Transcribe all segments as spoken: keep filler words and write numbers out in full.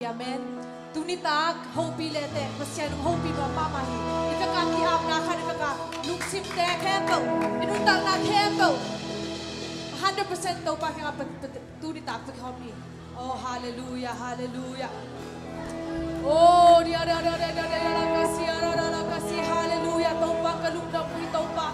Amen. Tuni tak hopih le teh Pasian in hong hopih mahmah hi. I vekpi-in ki-apna khat, i vekpi-in lungsimte khempeuh, i nuntakna khempeuh, hundred percent Topa kiangah pa, pa, tuni tak pa khawm ni. Oh, hallelujah, hallelujah. Oh, dia, dia, dia, dia, dia, dia, dia, la kasi, ara, ara, la kasi, hallelujah. Topa, ka lungdam uh hi Topa.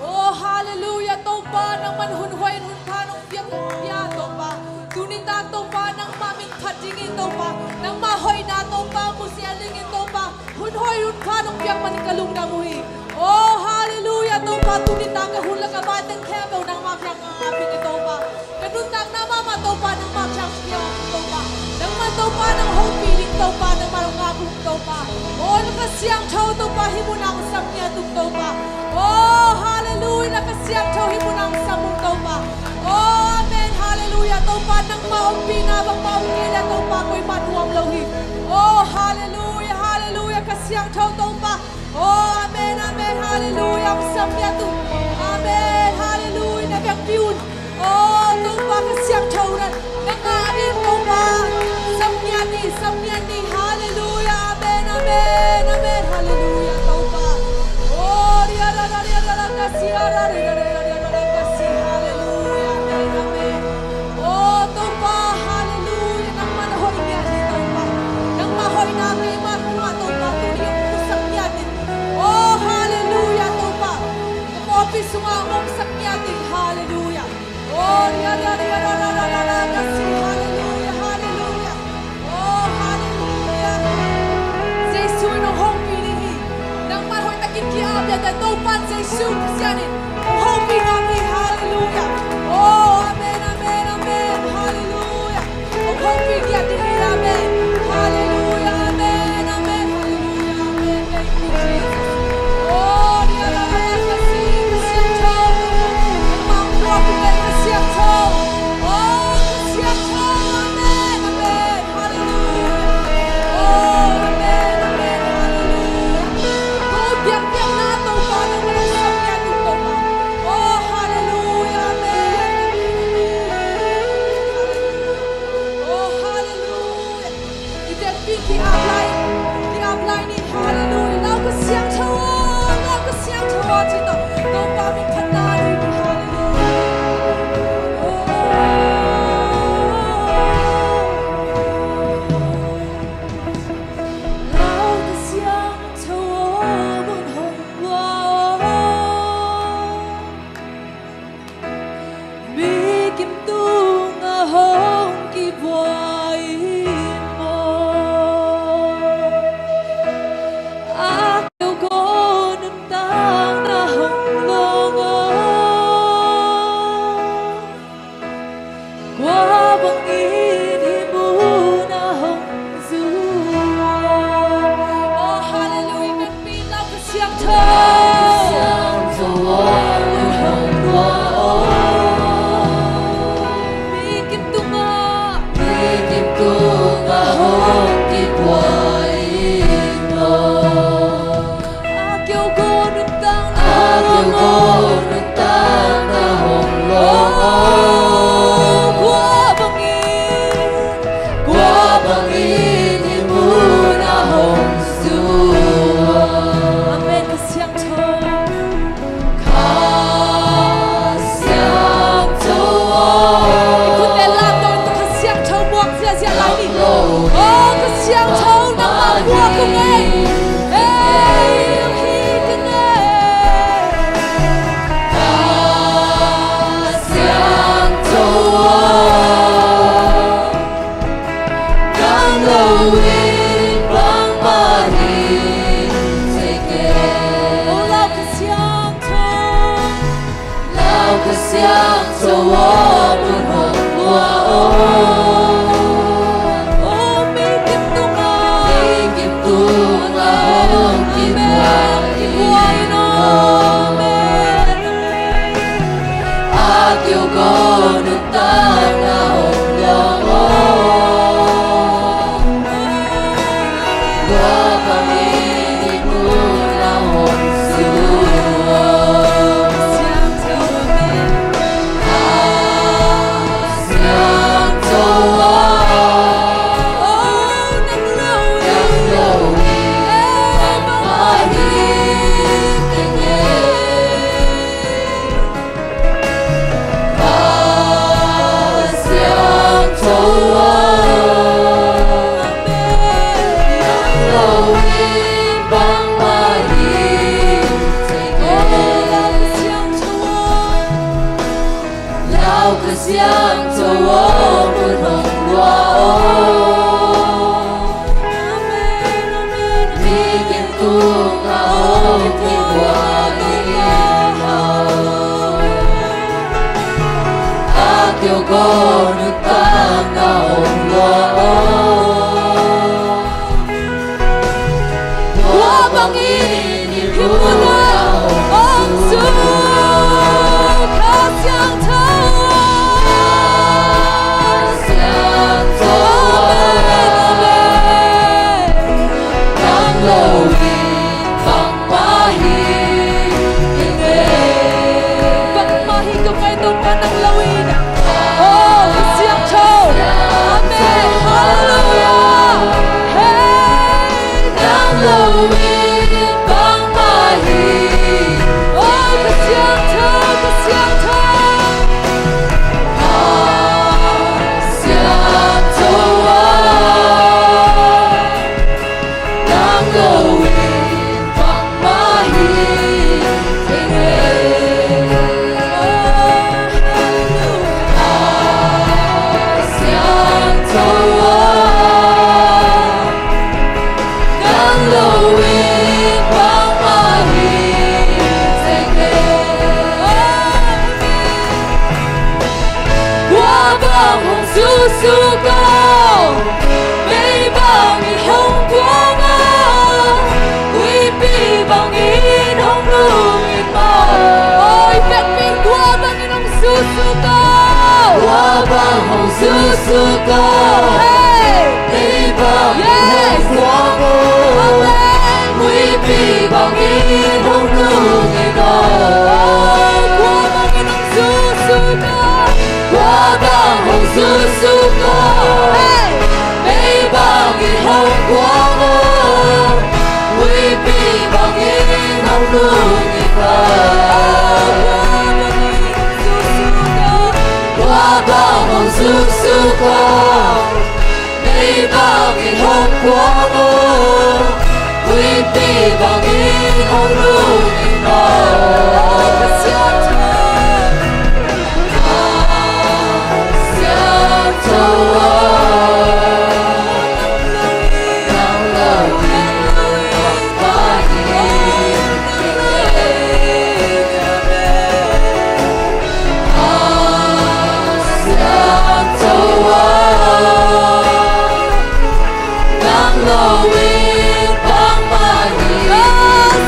Oh, hallelujah, Topa, nangman hun hoih in hun pha nong piak, nong pia, Topa. Tuni tak, Topa, nangma min phat dingin, Topa, nangma hoihna, Topa, musia dingin, Topa, hun hoih, hun pha nong piak manin ka lungdam uh hi. Oh, hallelujah, Topa, tuni tak ka hun le ka bai teng khempeuh nangma kiangah ngap ing, Topa. Ka nuntakna mahmah Topa, nangma kiang pia ing Topa. Nangma Topa, nang hopih ding Topa, nangma nong ngap ing Topa. Oh, na Kha Siangtho Topa, hih munah hong sam ngiat ung Topa. Oh, hallelujah, na Kha Siangtho hih munah hong sam ung Topa. Oh, amen, hallelujah, Topa, nangma ompihna bangmah om kei leh Topa, koimah nuam lo hi. Oh, hallelujah, hallelujah, Kha Siangtho Topa. Oh, amen, amen, hallelujah, hong sam ngiat ung. Amen, hallelujah, na vekpi un. Oh, Topa, Kha Siangtho in nang a ding Topa, sam ngiat ni, sam ngiat ni, hallelujah, amen, amen, amen, hallelujah, Topa. Oh, dia, da, da, dia, da, da, kasi, ara, dia, da, da, dia, da, da, kasi, hallelujah, amen, amen. Oh, Topa, hallelujah, nangman hoih ngiat ni Topa. Nangma hoihna keima tungah Topa, tuni hong sam ngiat ni. Oh, hallelujah, Topa. Ka pawlpi sungah hong sam ngiat ni, hallelujah. Oh, dia, dia, dia, da, da, da, da, da, kasi, hallelujah, hallelujah. Oh, hallelujah. Jesu in hong hopih ding hi. Nangman hoih takin ki-ap le teh Topa Jesu Pasian in hong hopih ding hi, hallelujah. Oh, amen, amen, amen, hallelujah. Hong hopih ngiat ding hi, amen. Hallelujah, amen, amen, hallelujah, amen. Thank you, Jesus. Oh, dia, da, da, da, kasi, Kha Siangtho. Nangma hong puak ung ei, Kha Siangtho. Oh, Kha Siangtho, amen, amen, hallelujah. Oh, amen, amen, hallelujah. Ko biakpiakna Topa, nangma hong sam ngiat ung Topa. Oh, hallelujah, amen, amen, amen, hallelujah. Oh, hallelujah. I vekpi-in ki-ap lai, ki-ap lai ni, hallelujah. Lau Kha Siangtho aw, Lau Kha Siangtho aw, ci tawh Topa min phatna nei ni, hallelujah. Oh, Lau Kha Siangtho aw, mun hong lua aw. Mi kim tungah hong kibuai in maw? A keu ko nuntakna hong lawng aw. Kua bangin hih munah hong zu aw. Oh, hallelujah, vekpi-in Lau Kha Siangtho. Siangtho aw, hong lua aw. Mi kim tungah, mi kim tungah hong kibuai in maw? A keu ko nuntakna, a keu ko nuntakna hong lawng aw. Kua bangin, kua bangin hih munah hong zu aw. Amen. Kha Siangtho. Kha Siangtho aw. I khut le la tawh Kha Siangtho muak ziahziah lai ni. Oh, Kha Siangtho, nangmah muak ung ei. Ei, hong hi ding ei. Kha Siangtho aw. Nang lo in bangmah hi thei kei. Oh, Lau Kha Siangtho. Lau Kha Siangtho aw, mun hong lua aw. Oh, mi kim tungah, mi kim tungah hong kibuai in aw. Amen. A keu ko nuntakna hong lawng aw. Kua bangin hih munah hong zu aw. Kha Siangtho Siangtho aw, hun hong lua aw. Amen, amen, amen. Mikim tungah hong kiguan ing aw. A kio gaw nuntakna hong lua aw. Tua bangin i hun ah hong zuk Kha Siangtho aw. Amen, amen. Nang lo in bangmah hi ing e. Bangmah hi, tua ngaihtuahna nang lo in. Oh, Kha Siangtho. Amen. Halleluiah. Hey, nang lo in bangmah hi. Oh, Kha Siangtho, Kha Siangtho. Kha Siangtho aw. Nang lo in bangmah hi ing e. Kha Siangtho aw. Nang lo in bangmah hi ing e. Kua bang hong zuksuk aw, mei bangin hong kuang aw, huipi bangin hong lum in maw. Oi, vekpi in kua bangin hong zuksuk aw. Kua bang hong zuksuk aw. Hey. Mei bangin hong kuang aw. Amen. Huipi bangin hong lum in maw. Kua bangin hong zuksuk aw. Kua bang hong zuksuk aw. Hey. Mei bangin hong kuang aw. Huipi bangin hong lum in maw. Kua bang hong zuksuk aw. Mei bangin hong kuang aw. Huipi bangin hong lum in maw. Kha Siangtho. Kha Siangtho aw. Nang lo in bangmah hi ing e. Kha Siangtho aw. Nang lo in bangmah hi. Kha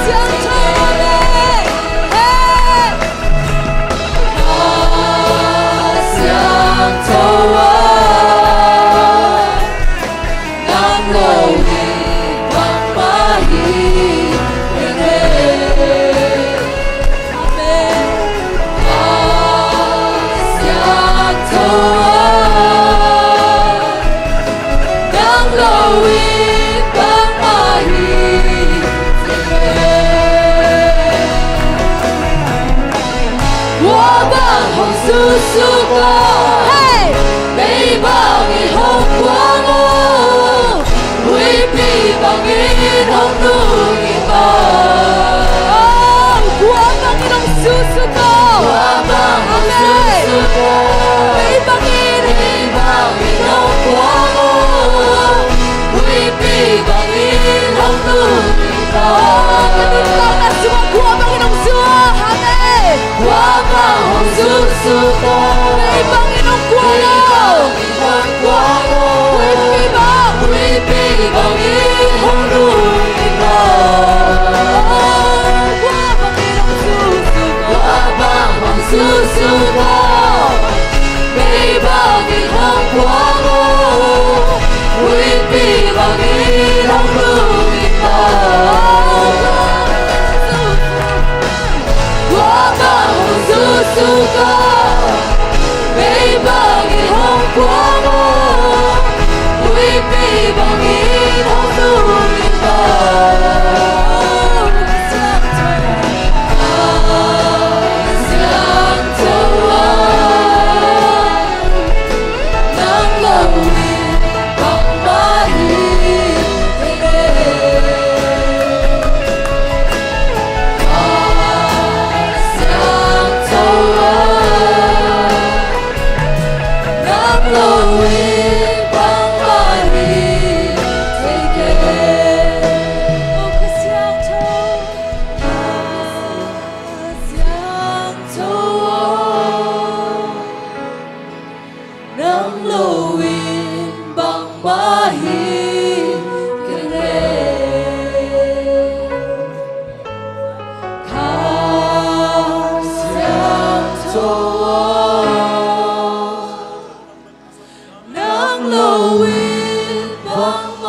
Siangtho aw. Hey. Kha Siangtho aw. Nang lo in bangmah hi ing e. Amen. Kha Siangtho aw. Nang lo in bangmah hi ing e. Kua bang hong zuksuk aw. Hey. Mei bangin hong kuang aw. Huipi bangin hong lum in maw. Oh, kua bangin hong zuksuk aw. Kua bang hong zuksuk aw. Mei bangin. Mei bangin hong kuang aw. Huipi bangin hong lum in maw. Ka nuntakna sungah kua bangin hong zuksuk aw. Amen. Kua bang hong zuksuk aw. Mei bangin hong kuang aw. Mei bangin hong kuang aw. Huipi bang. Huipi bangin hong lum in maw. Kua bangin hong zuksuk aw. Kua bang hong zuksuk aw. Mei bangin hong kuang aw. Huipi bangin hong lum in maw. Kua bang hong zuksuk aw. Mei bangin hong kuang aw. Huipi bangin hong lum in maw. Kha Siangtho aw. Nang lo in bangmah hi ing e. Kha Siangtho aw.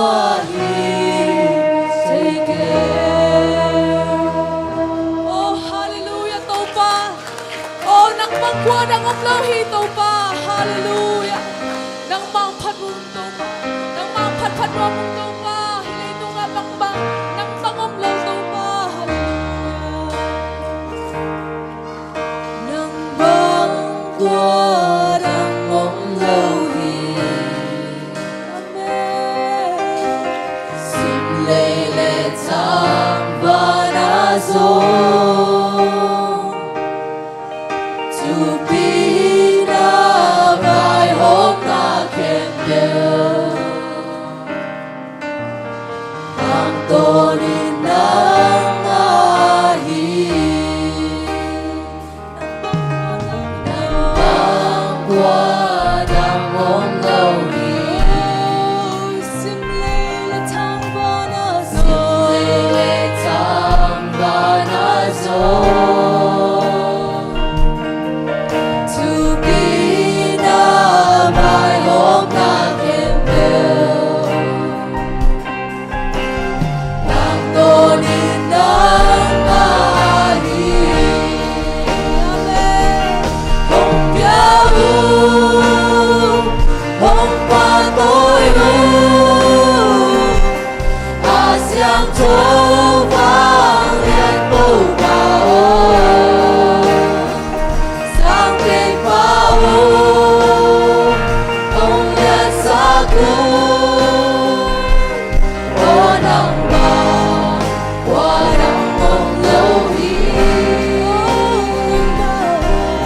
Oh, halleluiah, Topa. Oh, nangmah kua dang om lo hi, Topa. Halleluiah. Nangmah phat uh, Topa. Nangmah phat phat nuam uh, Topa. Hih leitungah bangbang nangmah om lo, Topa. Halleluiah. Nang bang kua dang om lo hi. Amen. Sim lei le tangval ah zong, thupi na vaihawmna khempeuh, tangtawn in nang mah hi. Nang bang kua dang om lo hi. Sim lei le tangval ah zong, sim lei le tangval ah zong, thupi na vaihawmna khempeuh, tangtawn in nang mah hi. Amen. Hong pia uh, hong pahtawi uh, a siangtho vanglian Topa aw, sang pengpa aw, hong liansak un. Aw, nang bang kua dang om lo hi.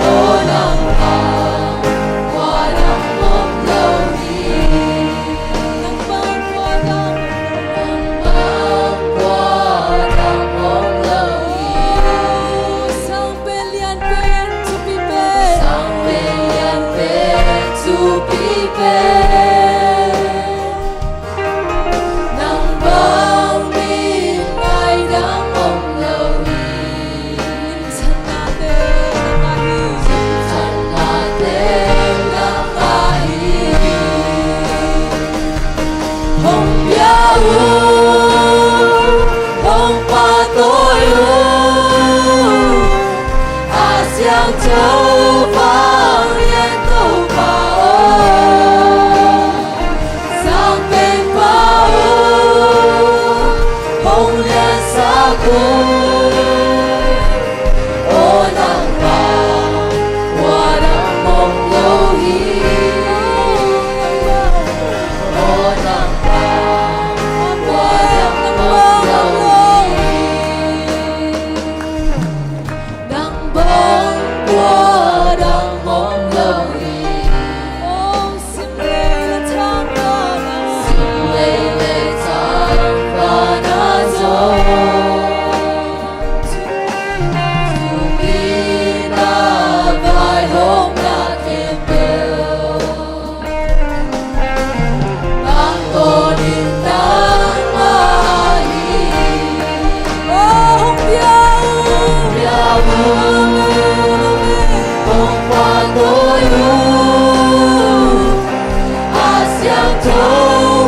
Aw, nang bang kua dang om lo hi. Nang bang kua dang, nang bang kua dang om lo hi. Sang pen lian pen, thupi pen, sang pen lian pen, thupi pen, nang bang min ngaidam om lo hi. Minthanna teng nang mah hi. Minthanna teng nang mah hi. Hong pia uh, hong pahtawi uh, a siangtho vanglian Topa aw, sang pengpa aw, hong liansak un. Aw, nang bang kua dang om lo hi. Aw, nang bang kua dang om lo hi. Nang bang kua dang om lo hi. Aw, sim lei le tangval ah, sim lei le tangval ah zong, thupi na vaihawmna khempeuh, tangtawn in nang mah hi. Aw, hong pia uh, hong pia uh, hong pahtawi uh, a siangtho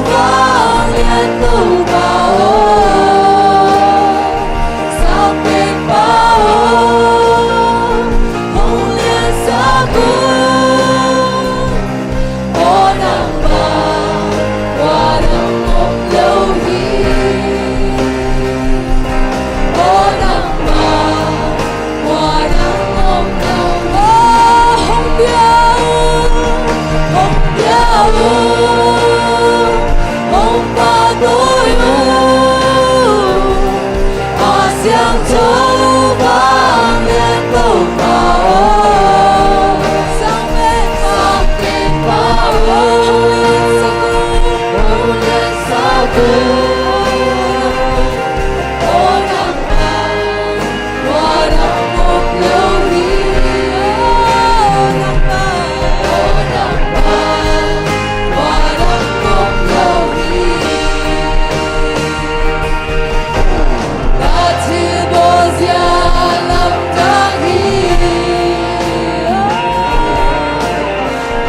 vanglian Topa aw, sang pengpa aw, hong liansak un. Aw, nang bang kua dang om lo hi. Aw, nang bang kua dang om lo hi. Aw, hong pia uh, hong pia uh, hong pahtawi uh, a siangtho vanglian Topa aw, sang pengpa aw, sang pengpa aw, hong liansak un. Aw, nang bang kua dang om lo hi. Aw, nang bang, aw, nang bang kua dang om lo hi. Ka thilbawl zia lamdang hi.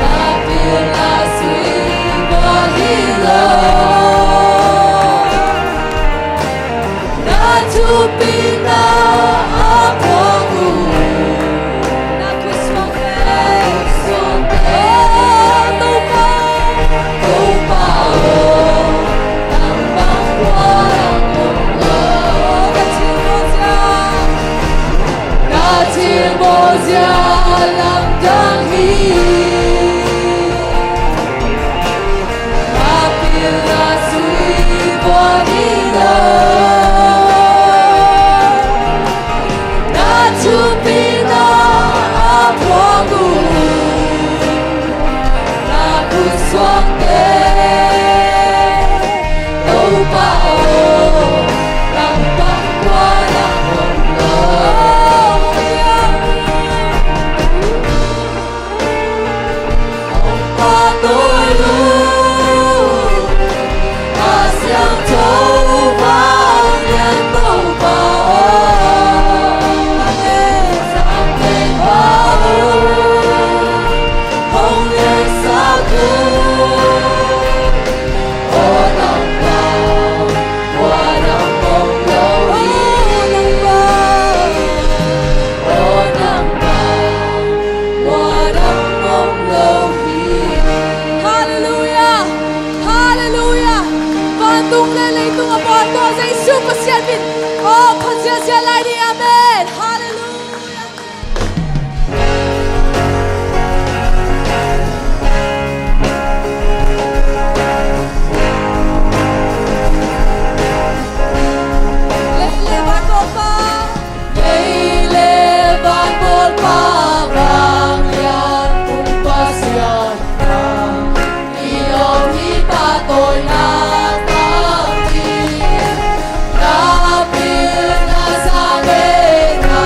Ka pilna sui bang hi lo. Halleluia! Halleluia! Vantung le leitung a pawlpawl Jesu Pasian min. Aw, phat ziahziah lai ding. Amen. Halleluia. Lei le van pawlpa. Lei le van pawlpa vanglian Kung Pasian, i lawm i pahtawinak tangthu, na pilna sang ei na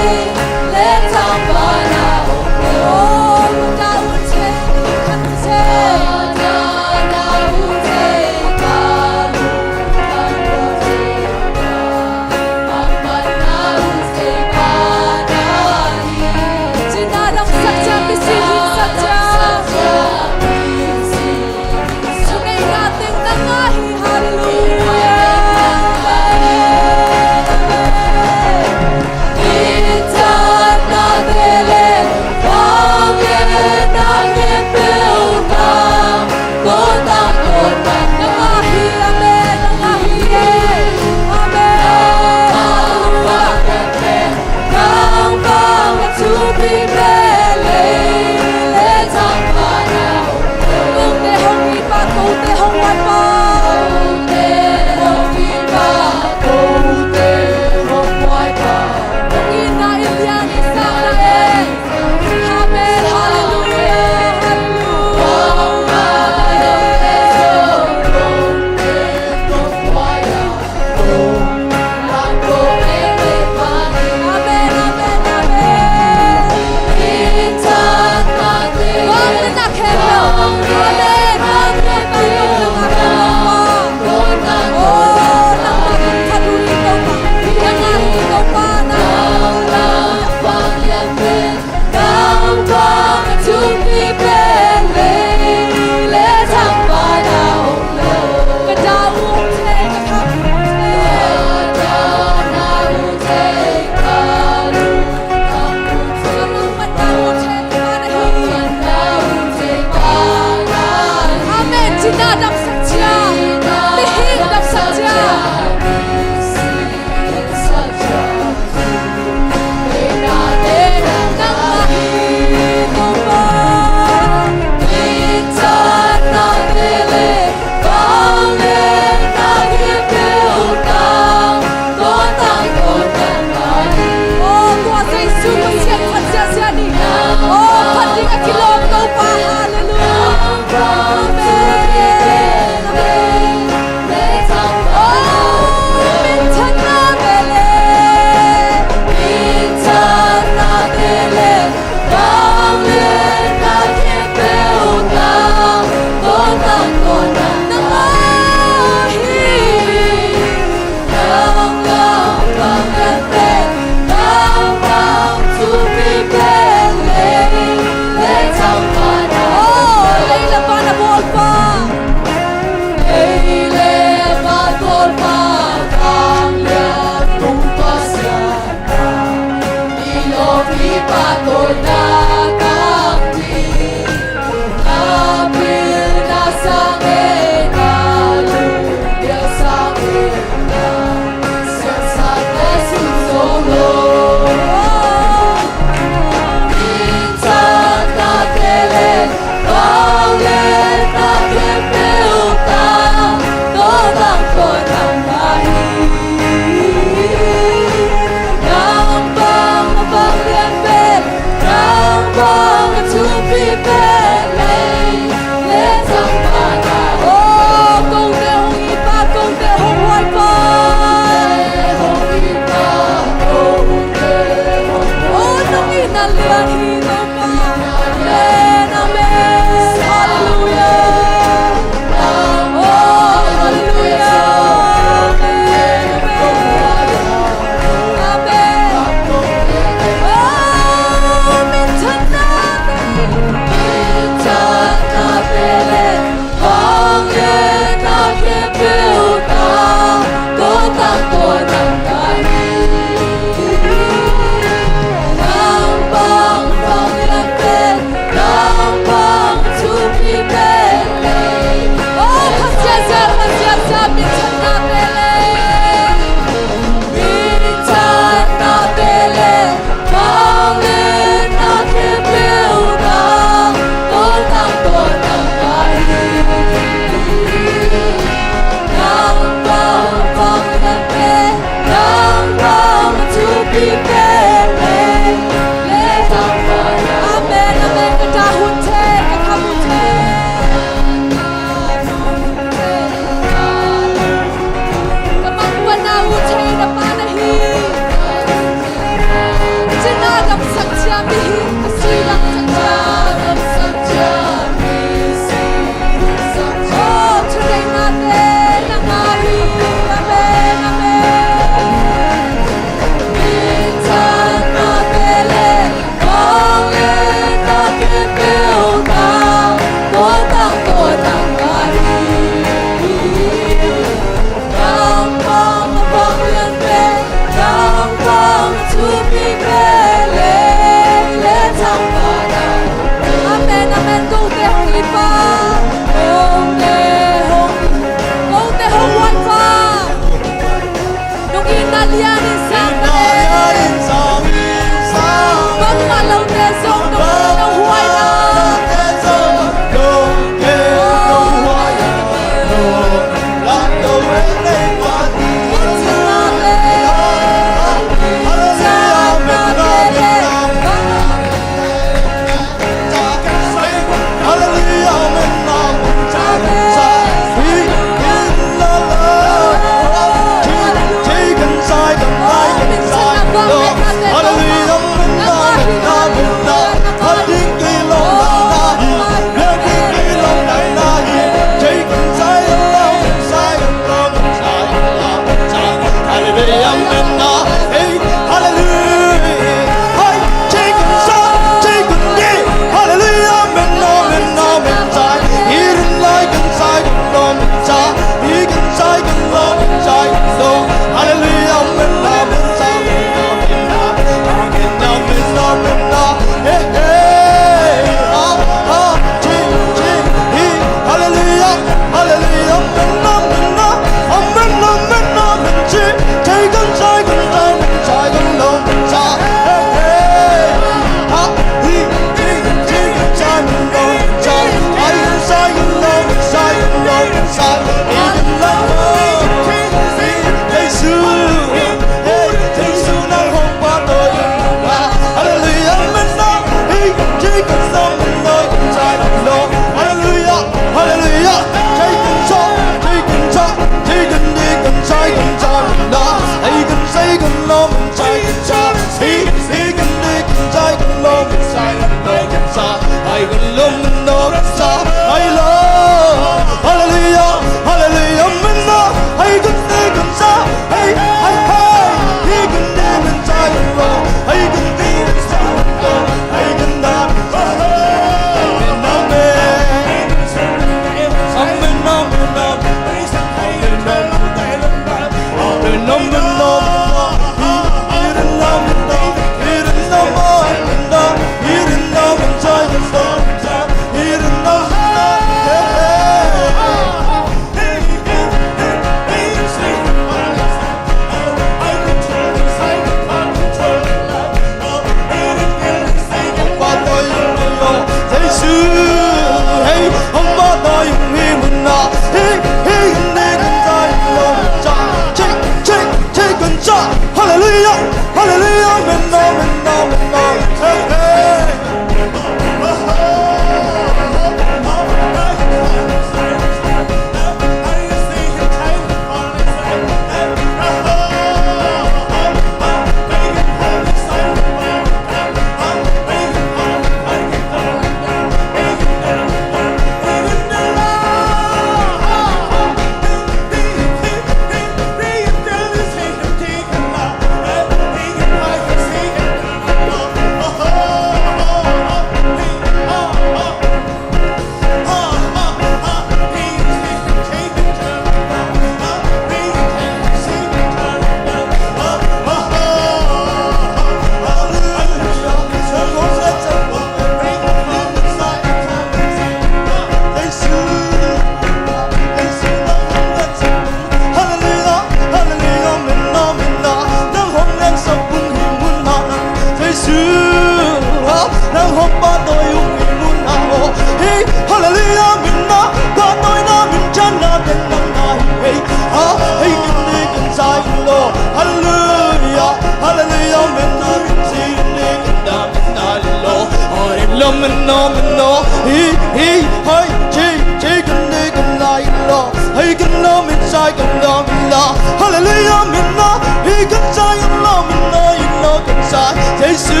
Amen, amen, amen. Hei, hei, hei, ci, ci, kan ni kan lai lo. Hei, kan lo min sai kan lo min lo. Hallelujah, amen, amen. Hei, kan sai kan lo min lo, in lo kan sai. Jesu.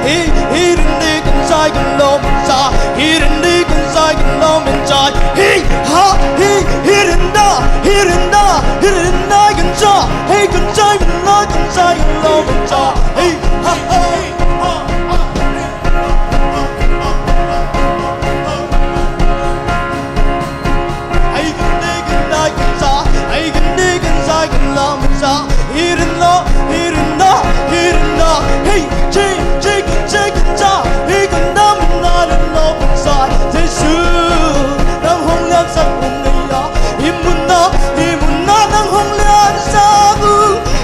Hei, hei, rin ni kan sai kan lo min sai. Hei, rin ni kan sai kan lo min sai. Hei, ha, hei, hei, rin da, hei, rin da, hei, rin da kan sai. Hei, kan sai min lo, kan sai kan lo min sai. Hei, ha, ha.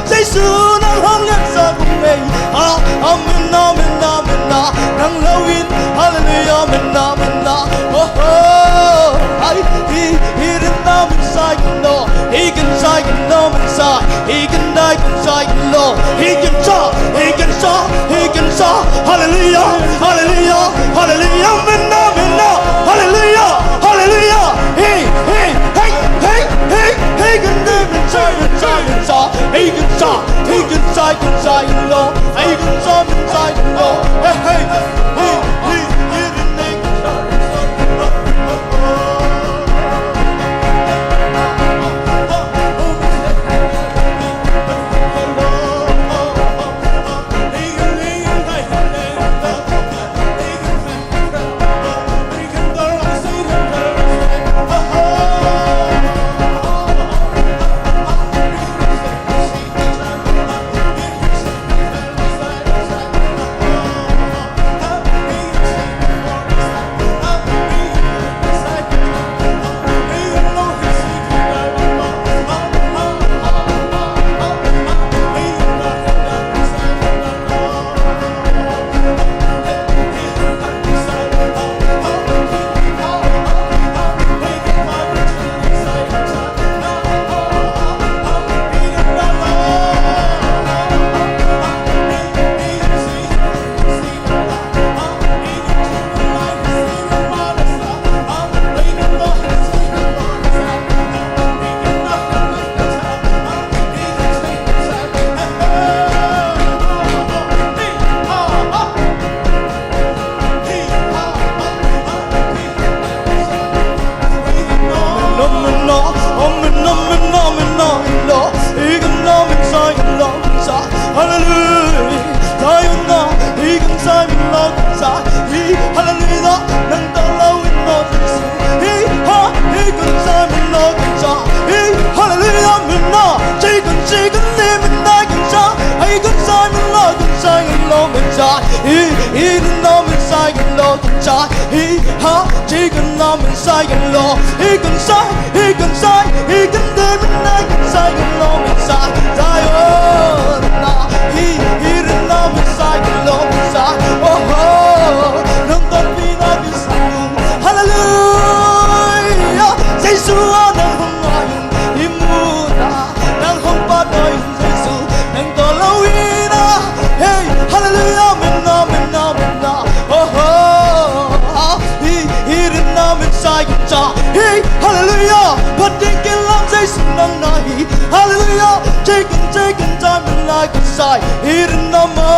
Jesu, nang hong liansak ung ei. Ah, amen, amen, amen, ah. Nang lo in, hallelujah, amen, amen, ah. Oh, oh. Ai, hi, hi, rin na min sai kan lo. Hi kan sai kan lo, min sai. Hi kan dai kan sai kan lo. Hi kan sa, hi kan sa, hi kan sa. Hallelujah, hallelujah, hallelujah, amen, amen, ah. Hallelujah, hallelujah. Hi, hi, hey, hey, hey, hey, kan dai min sai, min sai, min sai. Hey, kan sa, hey, kan sai, kan sai, lo. Hey, kan sa, kan sai, lo. Hey, hey, hey, hey, hey, hey, hey, kan sa. Hallelujah. Zion na, hi kan sai min lo kan sai. Hi, hallelujah, nang tawh lo in lo kan sai. Hi, ha, hi kan sai min lo kan sai. Hi, hallelujah, min na, ci kan ci kan ni min dai kan sai. Hi kan sai min lo kan sai kan lo min sai. Hi, hi kan lo min sai kan lo kan sai. Hi, ha, ci kan lo min sai kan lo. Hi kan sai. Hi kan sai, hi kan dai min dai kan sai kan lo min sai. Zion na, hi, hi rin na min sai kan lo min sai. Oh, oh, nang tawh pi na min sai. Hallelujah. Jesu ah nang hong ngai un, i mu na, nang hong phat ngai un Jesu. Nang tawh lo in ah. Hey, hallelujah, amen, amen, amen, ah. Oh, oh, ah. Hi, hi rin na min sai kan sa. Hi, hallelujah. Phat ding kilam Jesu nang na hi. Hallelujah. Ci kan, ci kan sa min lai kan sai. Hi rin na ma,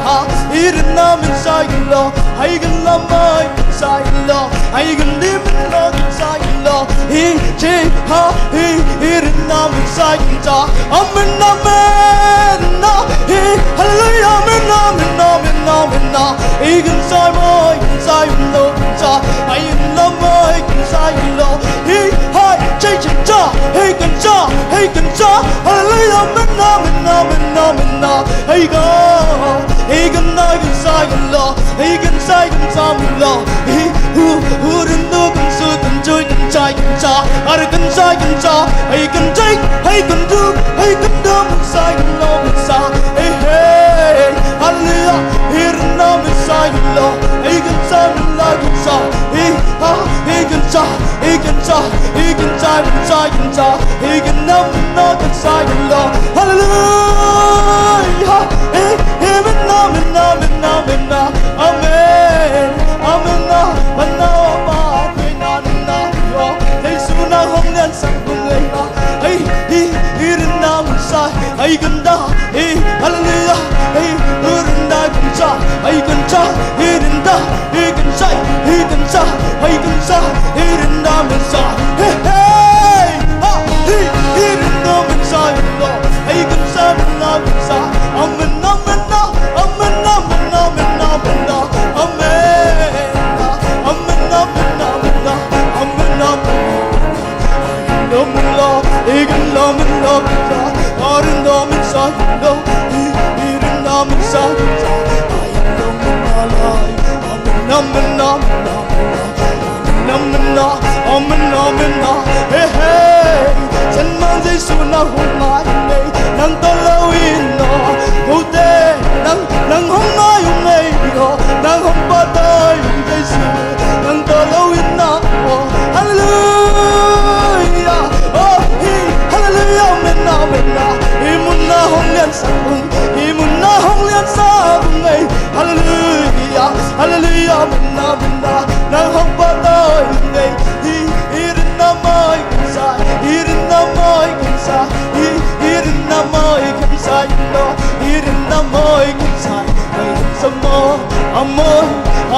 ha. Hi rin na min sai kan lo. Hi kan la mai kan sai kan lo. Hi kan di min lo kan sai kan lo. Hi, ci, ha, hi, hi rin na min sai kan sa. Amen, amen, ah. Hi, hallelujah, amen, amen, amen, amen, ah. Hi kan sai mai kan sai lo kan sai. Hi kan la mai kan sai lo. Hi, hai, ci kan sa, hi kan sa, hi kan sa. Hallelujah, amen, amen, amen, amen, ah. Hi kan, hi kan dai kan sai kan lo. Hi kan sai kan sa min lo. Hi, hu, hu rin du kan su kan cui kan sai kan sa. Ar kan sai kan sa. Hi kan sai, hi kan du, hi kan du min sai kan lo min sa. Hey, hey, hallelujah. Hi rin na min sai kan lo. Hi kan sai min lai kan sa. Hi, ha, hi kan sa, hi kan sa, hi kan sa min sai kan sa. Hi kan na min na kan sai kan lo. Hallelujah. Hi, hi min na min na min na min na. Amen. Hai kan ta, hey, hallelujah, hey, irinda kan sa, hai kan sa, irinda, hey kan sa, hey kan sa, hai kan sa, irinda kan sa, hey, hey, ha, hey, irinda kan sa, irinda, hai kan sa, irinda kan sa, amen, amen, amen, amen, amen, amen, amen, amen, amen, amen, amen, amen. Amen, amen, amen. Hey, hey. Sen man Jesu nang hong ngai ung ei, nang tawh lo in aw. Kote nang, nang hong ngai ung ei aw, nang hong pahtawi ung Jesu, nang tawh lo in aw. Hallelujah. Oh, hi, hallelujah, amen, amen. Hi mun ah hong liansak ung, hi mun ah hong liansak ung ei. Hallelujah, hallelujah, amen, amen. Nang hong pahtawi ung ei. Hi, hi rin na mai kan sa, hi rin na mai kan sa, hi, hi rin na mai kan sa, no, hi rin na mai kan sa. Ai sa mo, amoi,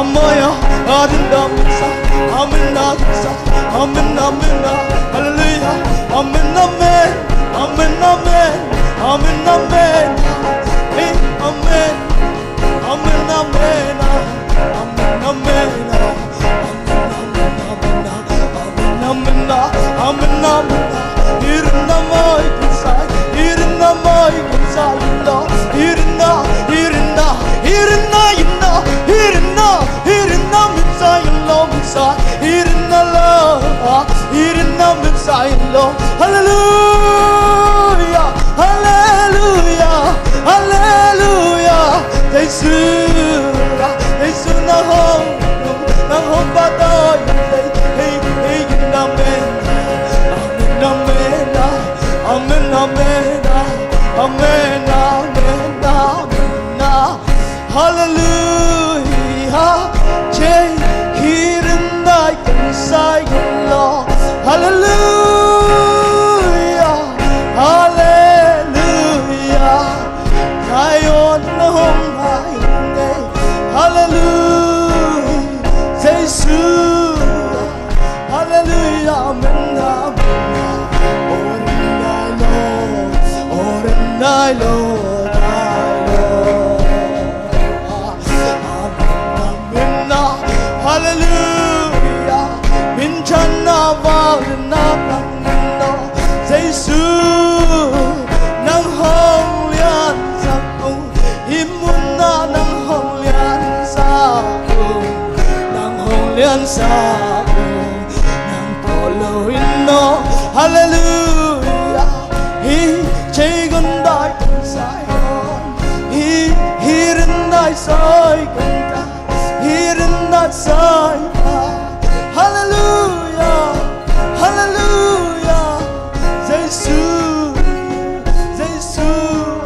amoi, ah, amen, amen, sa, amen, amen, sa, amen, amen, ah, hallelujah, amen, amen, amen, amen, amen, amen, eh, amen, amen, amen, ah, amen, amen, ah, amen, amen, amen, ah, amen, amen, amen, amen, amen, ah, hi rin na mai kan sa, hi rin na mai kan sa, no, hi rin na, hi rin na, hi rin na, hi rin na, hi rin na, hi rin na, min sa, hi lo, min sa, hi rin na lo, ah, hi rin na, min sa, hi lo. Hallelujah, hallelujah, hallelujah. Jesu, ah, Jesu nang hong, nang hong pahtawi, hey, hey, hey, amen, amen, amen, ah, amen, amen, ah, amen, amen, amen, ah. Hallelujah. Che hi rin dai kan sai kan lo. Hallelujah. Hallelujah. Ngai on na hong ngai on ei. Hallelujah. Jesu. Hallelujah, amen, amen. Oh, rin dai lo, oh, rin dai lo, dai lo. Amen, amen, ah, hallelujah. Min chan na va na na na. Jesu, nang hong liansak ung. Hi mun ah nang hong liansak ung, nang hong liansak ung, nang tawh lo in aw. Hallelujah. Hi, che gun dai kan sai on. Hi, hi rin dai sai kan ka. Hi rin dai sai ka. Hallelujah. Hallelujah. Jesu, Jesu,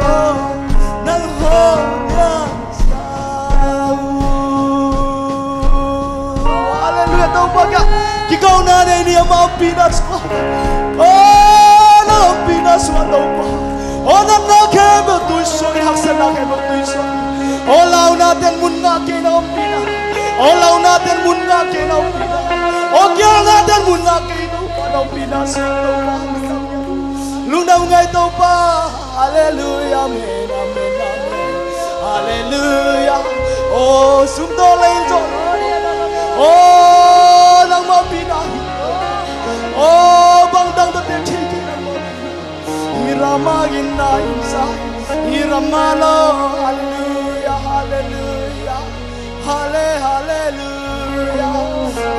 oh, nang hong liansak ung. Hallelujah, Topa ka. Kikauna nei ni ama ompihna sungah. Oh, nang ompihna sungah Topa. Oh, natna khempeuh tuisuak in, haksatna khempeuh tuisuak in. Oh, launa ten mun ngah kei nang ompihna. Oh, launa ten mun ngah kei nang ompihna. Oh, kialna ten mun ngah kei nang ompihna sungah Topa. Lungdam ngai Topa. Hallelujah, amen, amen, amen. Hallelujah. Oh, sum tawh lei zawh. Oh, nangmah pina hi. Oh, bangdang tawh teel thei kei nangmah pina. Hi ram ah gin na in sa. Hi ram ah lo. Hallelujah, hallelujah. Halle, hallelujah.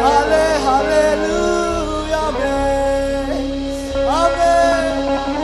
Halle, hallelujah. Amen. Amen. Amen.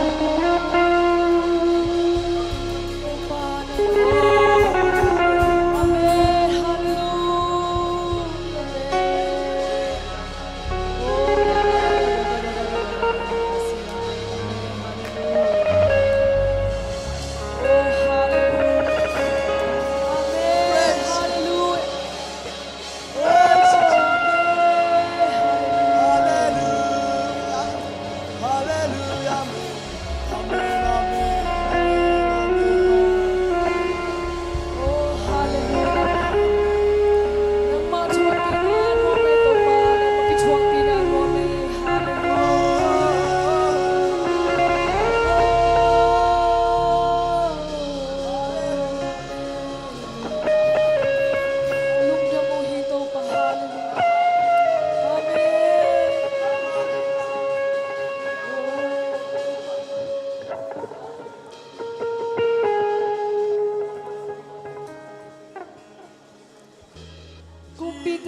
Hallelujah.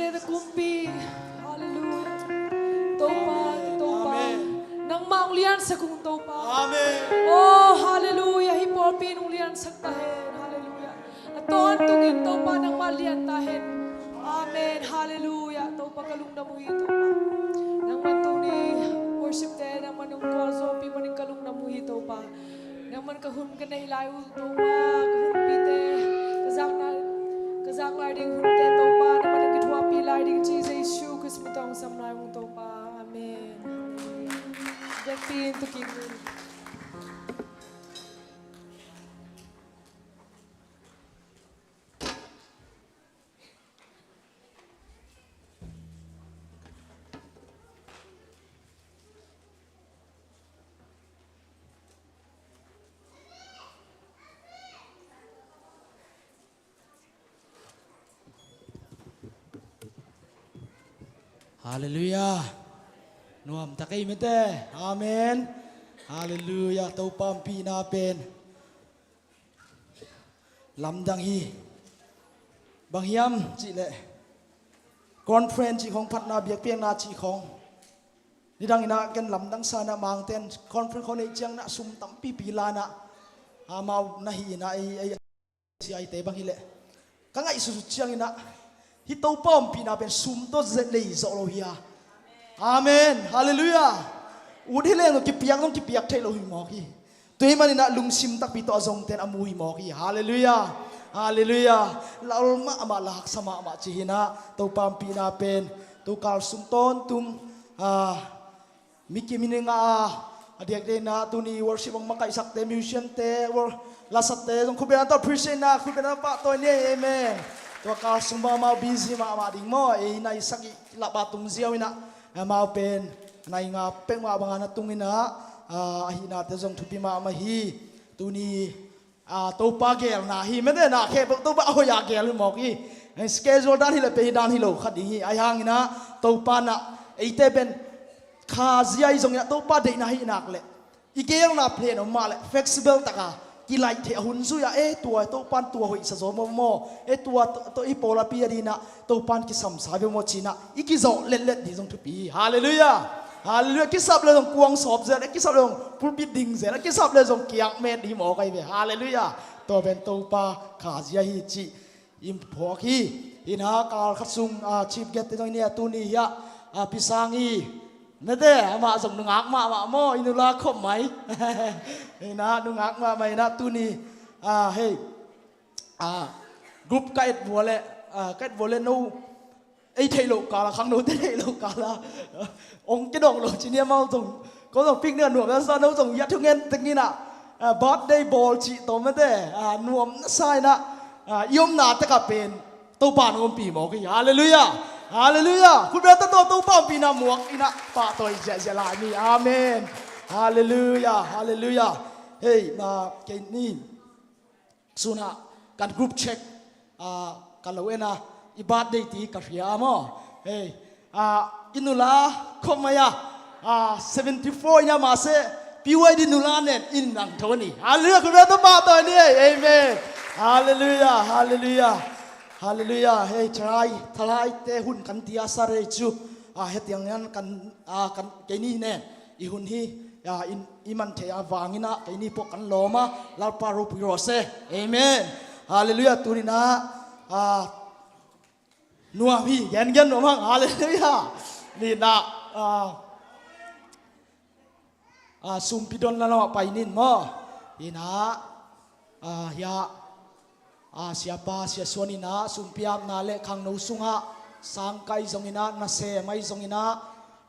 Kumpi. Halleluia. Topa, Topa. Amen. Nangmah hong liansak ung Topa. Amen. Oh, halleluia. Hih pawlpi in hong liansak ta hen. Halleluia. A tawntungin Topa nangmah lian ta hen. Amen. Halleluia. Topa ka lungdam uh hi Topa. Nangman tuni worship te, nangman hong kualzawhpih manin ka lungdam uh hi Topa. Nangman ka hun ka neih lai uh Topa, ka hunpite, ka zakna, ka zak lai ding hunte Topa, nangman hong kithuahpih lai ding ci Jesu Khrist min tawh hong sam lai ung Topa. Amen. Biakpiin tukin. Halleluia. Nuam tak ei mete. Amen. Halleluia. Topa ompihna pen lamdang hi. Bang hiam cihleh conference cih khong, phatna biakpiakna cih khong, nidang inah ken lamdang sa inah Mangte in conference khong neih ciang inah sum tampipi la inah amau na hi inah ei, ei siaite bang hileh ka ngaihsutsut ciang inah hih Topa ompihna pen sum tawh zet lei zawh lo hi a. Amen. Halleluia. Ut hi leng zong kipiak zong kipiak theih lo hi mawk hi. Tua hi man inah lungsim takpi tawh a zongte in a mu hi mawk hi. Halleluia. Halleluia. Lal mahmah, la haksa mahmah ci hi inah Topa ompihna pen tu kal sung tawntung, ah, mi kim hi ning a, a diakdiak inah tuni worship hong makaihsakte, musician-te, wor-, lasatte zong khutbetna tawh appreciate inah khutbetna pahtawi ni ei. Amen. Tua kal sung bang amau busy mahmah ding maw, ei nai sagih lap a tung ziau inah amau pen nai nga pek mah bang a na tung inah, ah, ahihnate zong thupi mahmah hi. Tuni, ah, Topa geelna hi mete inah khempeuh Topa a hoih a geel hi mawk hi. Schedule dan hileh pei hi dan hi lo kha ding hi. Ahi hang inah Topa inah eite pen kha zia hi zong inah Topa deihna hi nak leh i geelna plan om mah leh flexible taka kilaih theih a hun zui a, eh, tua Topa in tua hoihsa zaw maw maw, eh, tua to, to i pawl a pi a ding inah Topa in kisamsa bia maw ci inah i kizawh letlet ding zong thupi hi. Halleluia. Halleluia. Kisap le zong kuang sawp zel, eh, kisap le zong pulpit ding zel, eh, kisap le zong kiang met ding hi mawk ahi ve. Halleluia. Tua pen Topa kha zia hi cih i phawk hi. Inah kal khat sung, ah, chief guest te zong i nei a tuni hi a, ah, Pi Sang i mete amah zong nungak mahmah maw, i nula khop mai. Inah nungak mahmah inah tuni, ah, hei, ah, group ka et vua leh, ah, ka et vua leh no ei theih loh kal a, khangnote theih loh kal a ong kidong lo ci ni amau zong. Ko zong picnic a nuam na sa no zong i a thungen teng inah, ah, birthday bawl cih tawh mete, ah, nuam na sa inah, ah, i omna tek a pen Topa in ompih mawk hi. Halleluia. Halleluia. Khutbetna tawh Topa ompihna muak inah pahtawi ziahziah lai ni. Amen. Halleluia. Halleluia. Hei, na kei ni sun ah kan group check, ah, ka lo en a, i birthday ti ka hria maw. Hei, ah, i nula khop mai a, ah, seventy four inah mah se, P Y D nula nen in nang tho ni. Halleluia, khutbetna tawh pahtawi ni ei. Amen. Halleluia, halleluia. Halleluia. Hei, thalai, thalaite hun kan ti a sa rei cu, ah, hetiang in kan, ah, kan, kei ni nen i hun hi, ah, in i man theih a vang inah kei ni pawh kan lawm a, Lalpa ropui rawh se. Amen. Halleluia. Tuni inah, ah, nuam hi, gengen nuam hang. Halleluia. Ni inah, ah, ah, sumpi donna lamah pai ning maw. Inah, ah, hiah, ah, siapa, Sia Suan inah sumpi apna le khangno sungah sangkai zong inah, nasem ahi zong inah,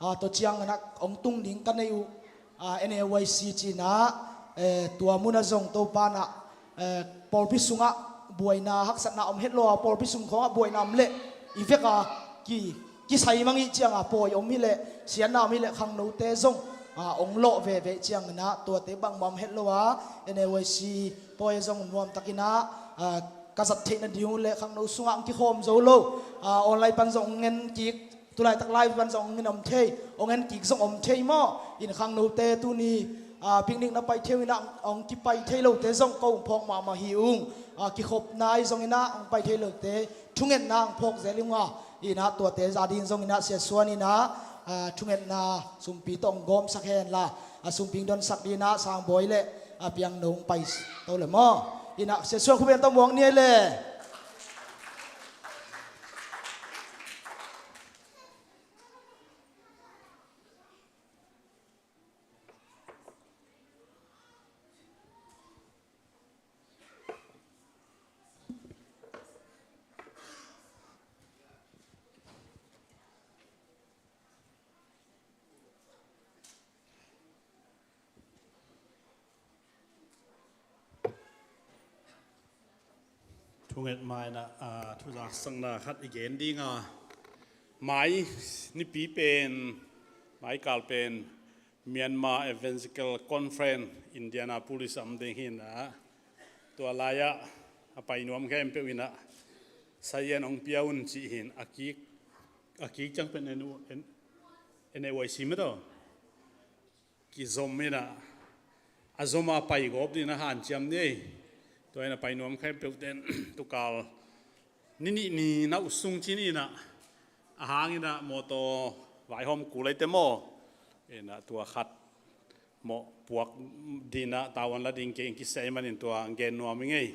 ah, tua ciang inah hong tung ding ka neih uh, ah, N A Y C ci inah, eh, tua munah zong Topa inah, eh, pawlpi sungah buaina haksatna om het lo a, pawlpi sung khawngah buaina om leh i vek a ki, kisai mangih ciang a pawi om hileh, siatna om hileh khangnote zong, ah, ong lawh veve ciang inah tuate bangmah om het lo a, N A Y C pawi zong nuam tak inah, ah, ka zat theih nading uh leh khangno sungah ong kikhawm zo lo, ah, online pan zong ong en kik, tulaitak live pan zong ong en om thei, ong en kik zong om thei maw. In khangnote tuni, ah, picnic na pai thei uh inah ong kipai thei lote zong ko ong phawk mahmah hi ung. Ah, kikhopna ahi zong inah ong pai thei lote thungetna ong phawk zel ung a, Hi inah tuate za ding zong inah Sia Suan inah, ah, thungetna sumpi tawh hong gawmsak henla, a sumpi hong donsak ding inah Sang Bawi le a piang no hong pai to le maw. Hi inah Sia Suan khuapi tawh muak ni ei le. Thunget mai inah, ah, thuzaksakna khat i gen ding a, mai nipi pen, mai kal pen Myanmar Evangelical Conference Indianapolis a om ding hi inah, tua lai-ah a pai nuam khempeuh inah sazian hong pia un cih hi inah, a kik, a kik ciang pen en, en, en e wai sim e taw. Kizom inah, a zom a pai gawp ding inah hanciam ni ei. Tua inah pai nuam khempeuh ten tukal ni nih ni nau sung ci ni inah, a hang inah mawtaw vaihawm kul ei te maw. Inah tua khat mawh puak ding inah tavuan la ding kei in kisia ahih manin tua gen nuam ing ei.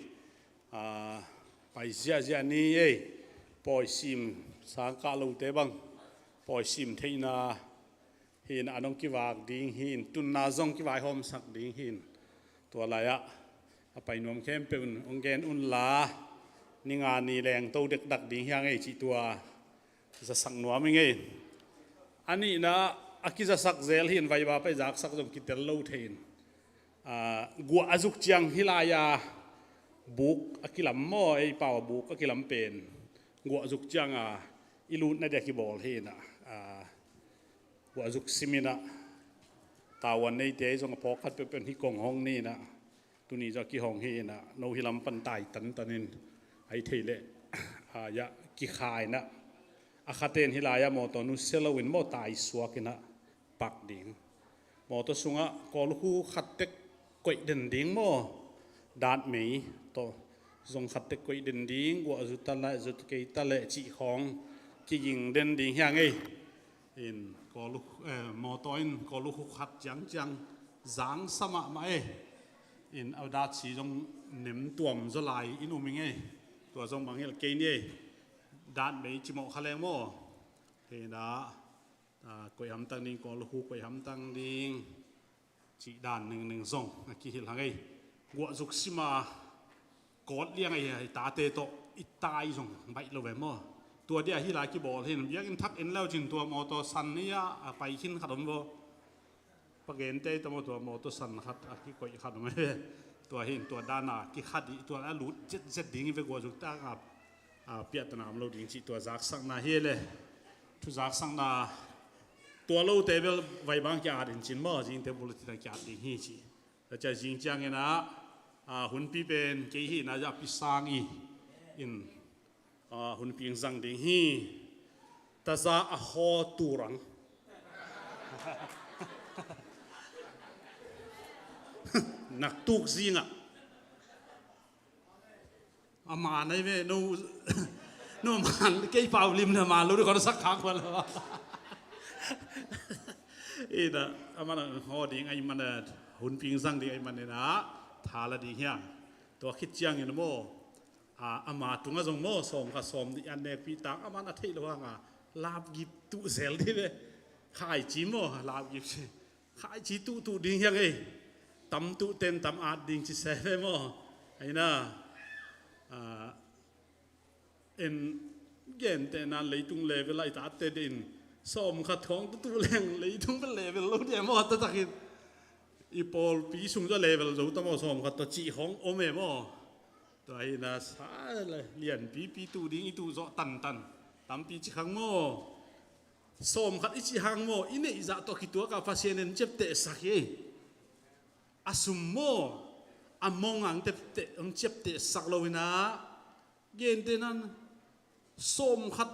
Ah, pai ziahziah ni ei. Pawi sim, sangkah lote bang pawi sim theihna hi inah, an hong kivak ding hi inah, tunna zong kivaihawmsak ding hi inah, tua lai-ah a pai nuam khempeuh in hong gen unla, ni nga ni leng to dekdak ding hi hang ei cih tua zasak nuam ing ei. A nihna, a kizasak zel hi inah, vaiba pai zaksak zong kitel lo thei inah, ah, guah a zuk ciang hi lai-a buk a kilam maw, ei pau a buk a kilam pen guah zuk ciang a i lutna dia kibawl hi inah, ah, guah zuk sim inah, tavuan neite zong a phawk khat peuhpeuh in hih kong hong ni inah, tuni zong a kihong hi inah, no hih lam pan tai tantan in, a hi thei leh, ah, ya, kikha inah, a khaten hih lai-ah mawtaw nusia lo in maw, tai suak inah pak ding. Mawtaw sungah kawlukhu khat tek koih den ding maw, datmei tawh zong khat tek koih den ding, guah zu ta leh, zu kei ta leh cih khawng kiging den ding hi hang ei. In kawluk, eh, mawtaw in kawlukhu khat ciangciang zangsa mahmah ei. In a datsi zong nem tuam zaw lai in um ing ei. Tua zong bang hi leh kei ni ei, datmei cimawh kha leng maw. Hi inah, ah, koih hamtang ding, kawlukhu koih hamtang ding cih dan ningning zong a kihilh hang ei. Guah zuk sim a kawt liang a hi a, i tate tawh i tai zong baih lo ve maw. Tua dia hih lai kibawl hi inah, biakinn thak en le uh cin tua mawtaw san hi a, a pai khin khat om vaw. Pa Gente ta maw, tua mawtaw san khat a kikoih khat om ei ve. Tua hi inah tua dan a kikha ding, tua a lut zetzet ding hi ve, guah zuk tak a, ah, piahtana om lo ding cih tua zaksakna hi ei le. Thuzaksakna tua lote bel vaibang ki-at in cin maw, zingte bulletin ah ki-at ding hi ci. Tua ciang zing ciang inah, ah, hunpi pen kei hi inah, Za Pi Sang i in, ah, hunpi zang ding hi. Taza a haw turang. Naktuk zingah. A man ahi ve, no, no man, kei pau lim na man lo, no kau na sak khak man lo. Ina, a man a haw ding ahi man a, hunpi zang ding ahi man ina, tha la ding hiang. Tua khit ciangin maw, a, ama tungah zong maw, sawm kha sawm nih an nekpih tang, a man a theih lo hanga, lapgip tuh zel dih ve. Khaici maw, lapgip ci. Khaici tuhtuh ding hiang ei. Tam tuh ten tam at ding ci se ve maw. Aina, a, en gente nan leitung level ai tate din. Sawm khat khawng tuhtuh leng leitung bel level lo dia maw, a taktakin. I pawlpi sung zaw level zo ta maw, sawm khat tawh cih khawng om e maw. Tua hi na sa lianpipi tuh ding i tuh zawh tantan. Tampi ci khang maw. Sawm khat i cih hang maw, i neih zah tawh kituak a Pasian in ciaptehsak hi. A sum maw, a mong ang tepteh ang ciaptehsak lo ina. Gente nan sawm khat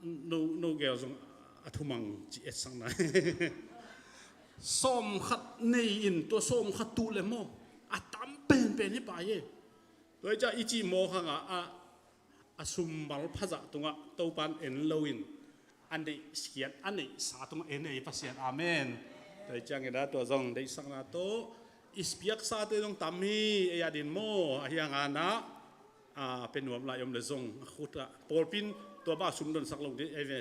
no, no gel zong a thumang ci etsak na. Sawm khat nei in tua sawm khat tuh le maw, a tam penpen hi pai e. Tua i ca i cih mawk hanga a, a summal phazah tungah Topan en loin a neihkhiat a neihsa tungah en ei Pasian. Amen. Tua hi ciangin a tua zong deihsakna tawh i piaksate zong tam hi. Ei adin maw, ahi hangin a pe nuam lai om le zong a khut ah pawlpi in tua bang sum donsak lo ding ei ve.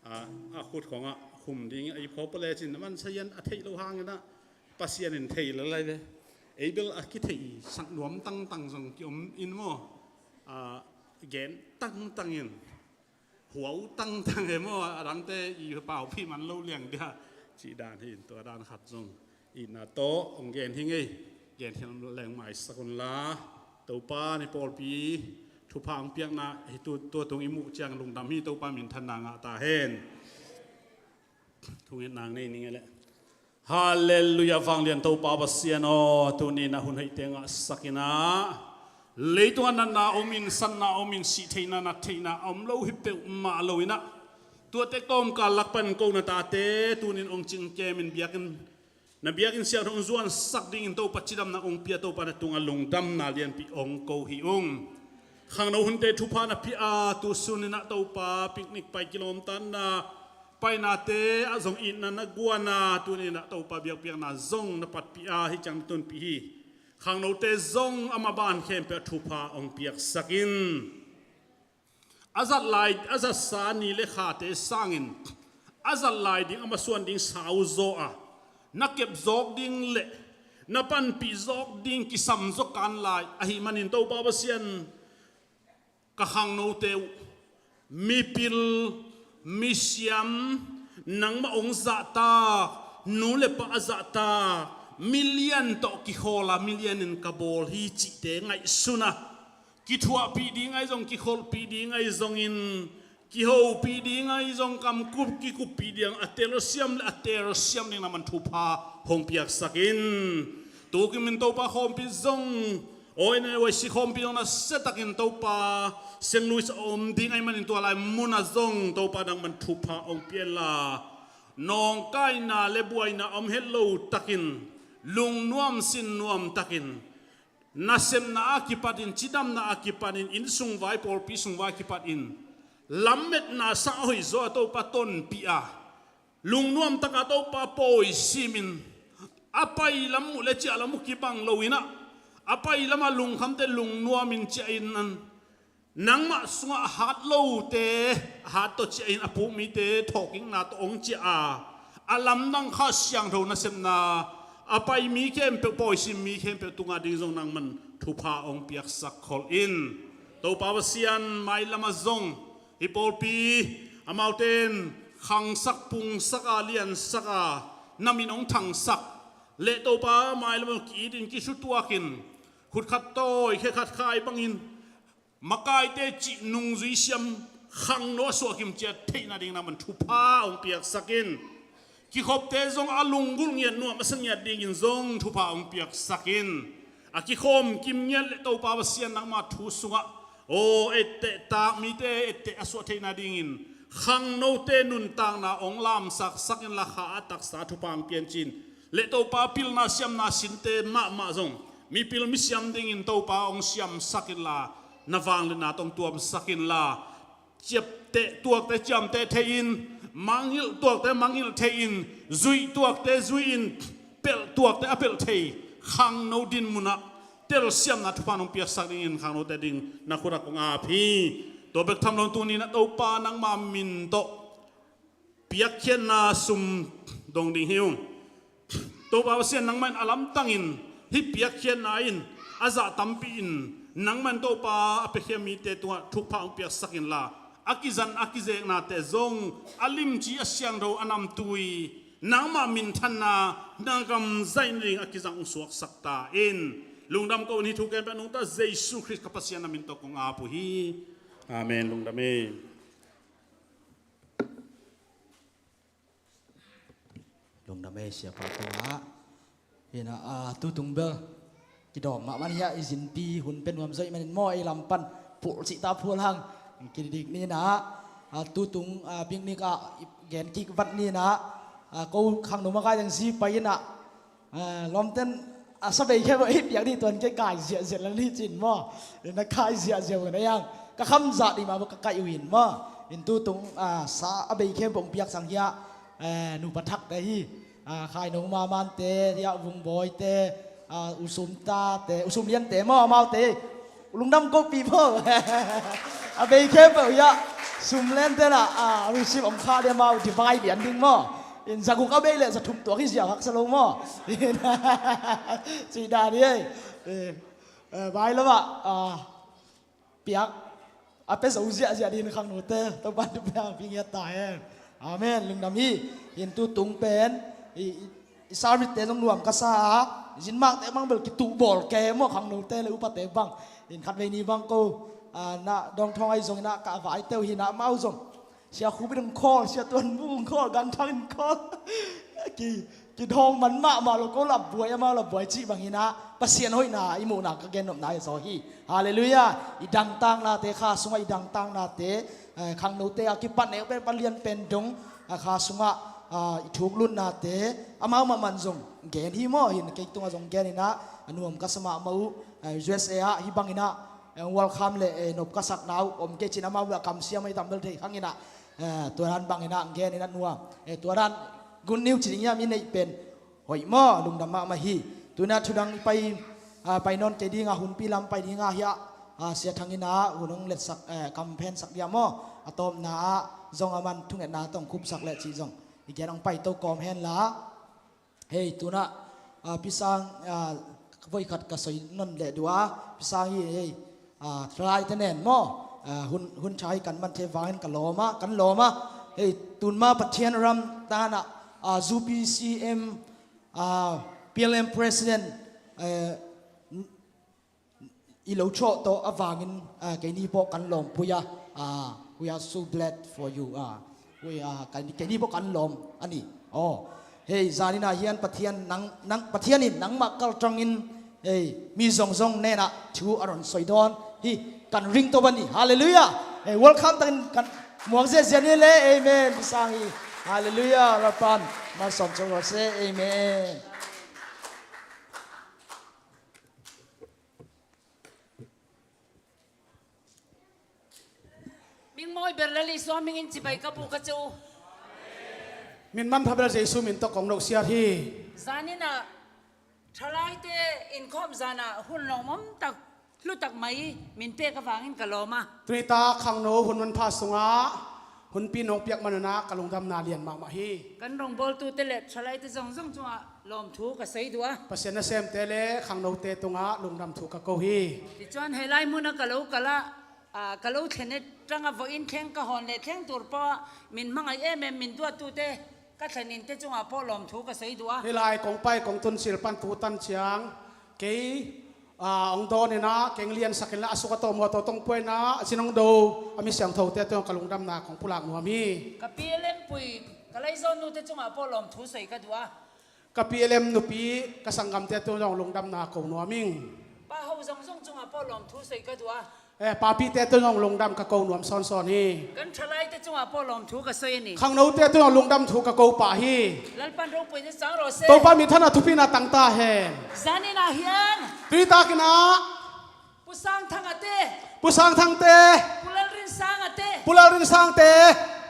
A, a khut khawngah khum ding a i phaw pale cin a man sayan a theih lo hangin a Pasian in thei lalai ve. Ei bel a kitheihsak nuam tangtang zong kiom in maw, a, gen tangtang in huau tangtang e maw, a dangte i paupi man lo liang dia cih dan hi in tua dan khat zong itna tawh hong gen hi ngei. Gen hiam leng maisak unla Topa ni pawlpi thupha hong piakna hi tu, tua tung i muh ciang lungdam hi. Topa minthanna ngah ta hen. Thunget nang nei ning e le. Halleluia, vanglian Topa Pasian aw, tuni na hun hoihte ngahsak in a, leitungah natna om in, satna om in, sih theihna, nat theihna a om lo hi peuhmah lo in a, tuate kawmkal lak pan ko na tate tunin hong cingkem in biakinn, na biakinn siangtho hong zuansak dingin Topa cidamna hong pia, Topa na tungah lungdamna lianpi hong ko hi ung. Khangno hunte thupha na pia a, tu sun in a Topa picnic pai kilawmtatna painate ah zong itna na guan a, tuni in a Topa biakpiakna zong na patpih a, hi ciang na tunpih hi. Khangnote zong a maban khempeuh ah thupha hong piaksak in. A zat lai, a zatsa ni le khate sangin a zat lai ding, a masuan ding sau zaw a, na kep zawk ding le na panpih zawk ding kisam zaw kan lai ahih manin Topa Pasian, ka khangnote uh, mipil, misiam, nangmah hong zahtak, nu le pa a zahtak, milian tawh kikhawl a, milian in ka bawl hi cihte ngaihsun a, kithuahpih ding ahi zong, kikholhpih ding ahi zongin, kihopih ding ahi zong, kamkup kikuppih ding a telsiam le a telsiam ding na man thupha hong piaksak in. Tu kimin Topa khawmpi zong, awi na waisi khawmpi zong na siatakin Topa Saint Louis a om ding ahih manin tua lai munah zong Topa nang man thupha hong pia inla, nawngkaina le buaina om het lo takin, lungnuam sinnuam takin, nasepna a kipatin, cidamna a kipatin, innsung vai, pawlpi sung vai a kipatin, lammetna sang a hoih zaw a Topa tonpih a, lungnuam taka Topa pawi simin, a pai lam uh le ciah lam uh kibang lo in a, a pai lam a lungkhamte lungnuamin ciah in an, nangmah sungah a hat lote a hat tawh ciah in, a puk mite thawhkikna tawh hong ciah a, a lamdang Kha Siangtho nasepna a pai mi khempeuh, pawisim mi khempeuh tungah ding zong nang man thupha hong piaksak khol in. Topa Pasian, mailam ah zong hih pawlpi amaute in khangsak, pungsak a, liansak a, na min hong thangsak le Topa mailam ah ki-it in, kithutuak in, khut khat tawi, khe khat khai bangin makaite cih nungzui siam, khangno a suahkim ciat theihna ding nang man thupha hong piaksak in. Kikhopte zong a lunggulh ngiat, nuam a sa ngiat dingin zong thupha hong piaksak in. A kikhawm kim ngiat le Topa Pasian, nangma thu sungah, aw, etteh tak mite etteh a suah theihna dingin khangnote nuntakna hong lamsaksak inla, kha a taksa thupha hong pia in ci-in le Topa pilna siamna sinte mahmah zong mipil misiam dingin Topa hong siamsak inla, na vangliatna tawh hong tuamsak inla, ciapteh tuakte ciamteh thei-in, mangngilh tuakte mangngilh thei-in, zuih tuakte zui-in, pelh tuakte a pelh thei khangno din munah telsiamna thupha nong piaksak dingin khangnote ding na khut ah kong ap hi. Tua bek tham lo, tuni-in ah Topa nangma min tawh piakkhiatna sum dong ding hi ung. Topa Pasian, nangmah in a lamtangin hih piakkhiatna in a zah tampi in nangmah in Topa a piakhia mite tungah thupha hong piaksak inla, a kizan a kizeknate zong a limci, a siangtho, a namtui, nangmah minthanna, na gam zaih nading a kizang hong suaksak ta in. Lungdam ko in, hih thu khempeuh nungta Jesu Khrist ka Pasian na min tawh kong ap uh hi. Amen. Lungdam hi. Lungdam ei, Siapa tungah. Hi-in ah, a, tutung bel kidawm mahmah hi a, i zinpi hun pia nuam zaw ahih manin maw, ei lam pan phul cihta phul hang kidik ni-in ah, a, tutung, a, picnic ah i gen kik vat ni-in ah, a, ko khangno makai dang zi pai-in ah, a, lawmten a sabei khe maw, ei piak dih tuan kei kai ziahziah la ni cin maw, na kai ziahziah un a yang. Ka khamzah dih mah bawk ka kaih uh in maw. In tutung, ah, sa a bei khempeuh hong piaksak hiah, eh, nupa thakte hi. Ah, Khaino Mamante hiah, Vungbawi te, ah, U Sum tate, U Sum Liante maw, amaute. Lungdam kopi maw. A bei khempeuh hiah, Sum Liante na, ah, receive om kha dih amau divide lian ding maw. In zaguk a bei leh zathum tuak hi zia haksa lo maw. Cih dan hi ei. Eh, eh, vai lamah, ah, piak a pia zo ziahziah dingin khangnote Topa'n thupha hong pia ngiat ta hen. Amen. Lungdam hi. In tutung pen i, i, i service te zong nuam ka sa a, zinmakte bang bel kituh bawl kei maw, khangnote le upate bang. In khatvei ni bang ko, ah, na dawngthawng ahi zongin ah ka vaite uh hi na, amau zong Sia Khupin hong call, Sia Tuan Bu hong call, Gan Thang hong call. Ki, kidawng man mahmah lo, ko la buai, amau la buai cih bangin ah Pasian hoihna i muhna ka gennopna hi zaw hi. Halleluiah. I dangtaknate, kha sungah i dangtaknate, eh, khangnote a kipan neuk pen, palian pen dong, ah, kha sungah, ah, i thuklutnate amau mahmah zong gen hi maw. Hin kei tungah zong gen in ah a nuam ka sa mahmah uh, eh, U S A ah hih bangin ah, eh, welcome le, eh, nop ka sakna uh om kei cin, amau a kamsiam ahi tam bel thei khang in ah, eh, tua dan bangin ah gen in ah nuam, eh, tua dan good news ci ding hiam, i neih pen hoih maw, lungdam mahmah hi. Tuna thudang i pai, ah, pai nawn kei ding a, hunpi lam pai ding a hiah, ah, Sia Thang in ah hun hong letsak, eh, kamphensak dia maw. A tawpna ah zong aman thungetna tawh hong khupsak leh cih zong i gen hong paito kawm hen la. Hei, tuna, ah, Pi Sang, ah, voi khat ka soi nawn leh dua, Pi Sang hi, hei, ah, thalaite nen maw, ah, hun, hun tha hi kan man thei vangin ka lawm a, kan lawm a. Hei, tun ma Pathian ram tan ah, ah, U P C M, ah, P L M President, eh, i lo thawh tawh a vangin, ah, keini pawh kan lawmpui a, ah, we are so glad for you, ah, we, ah, keini, keini pawh kan lawm a ni. Aw, hei, zanin ah hian Pathian nang, nang, Pathian in nangmah kaltangin, hei, mi zongzong nen ah thu a rawn sawi dawn hi kan ringtawp a ni. Halleluiah. Hei, welcome takin kan muak ziahziah ni le. Amen. Pi Sang hi. Halleluiah. Lalpan malsawm chang rawh se. Amen. Mingmawi ber Lal Isua hmingin chibai ka buk a che u. Min manpha ber Jesu min tawh kong lo siat hi. Zanin ah thalaite inkhawm zan ah hun lawmawm tak, hlu tak mai min pek avangin ka lawm a. Tuni tak khangno hun manpha sungah hunpi nong piak man un ah ka lungdamna lian mahmah hi. Kan rawngbawltute le thalaite zongzong chungah lawmthu ka sawi duh a. Pasian nasemte le khangnote tungah lungdam thu ka ko hi. Tichuan, he lai hmuna ka lo kal a, ah, ka lo thlen aṭanga vawiin thleng ka hawn leh thleng tur pawha min hmangaih em em min duattute, ka thlen inte chungah pawh lawmthu ka sawi duh a. Hei lai kong pai kong tun sil pan tu tan chiang kei, ah, hong dawn in ah, keng liansak in la, a suk a tawm a tawtawng puai in ah, a cin hong do a mi siangthote tungah ka lungdamna kong pulak nuam hi. Ka P L M pui, ka laizawn nute chungah pawh lawmthu sawi ka duh a. Ka P L M nupi, ka sanggamte tungah zong lungdamna ko nuam ing. Pa ho zongzong chungah pawh lawmthu sawi ka duh a. Eh, papite tungah zong lungdam ka ko nuam sawnsawn hi. Kan thalaite chungah pawh lawmthu ka sawi a ni. Khangnote tungah lungdam thu ka ko pah hi. Lalpan ropuina chang rawh se. Topa mithana thupina tang ta hen. Zanin ah hian. Tuni takin ah. Pu Sang Thang a te. Pu Sang Thang te. Pu Lal Rin Sang a te. Pu Lal Rin Sang te.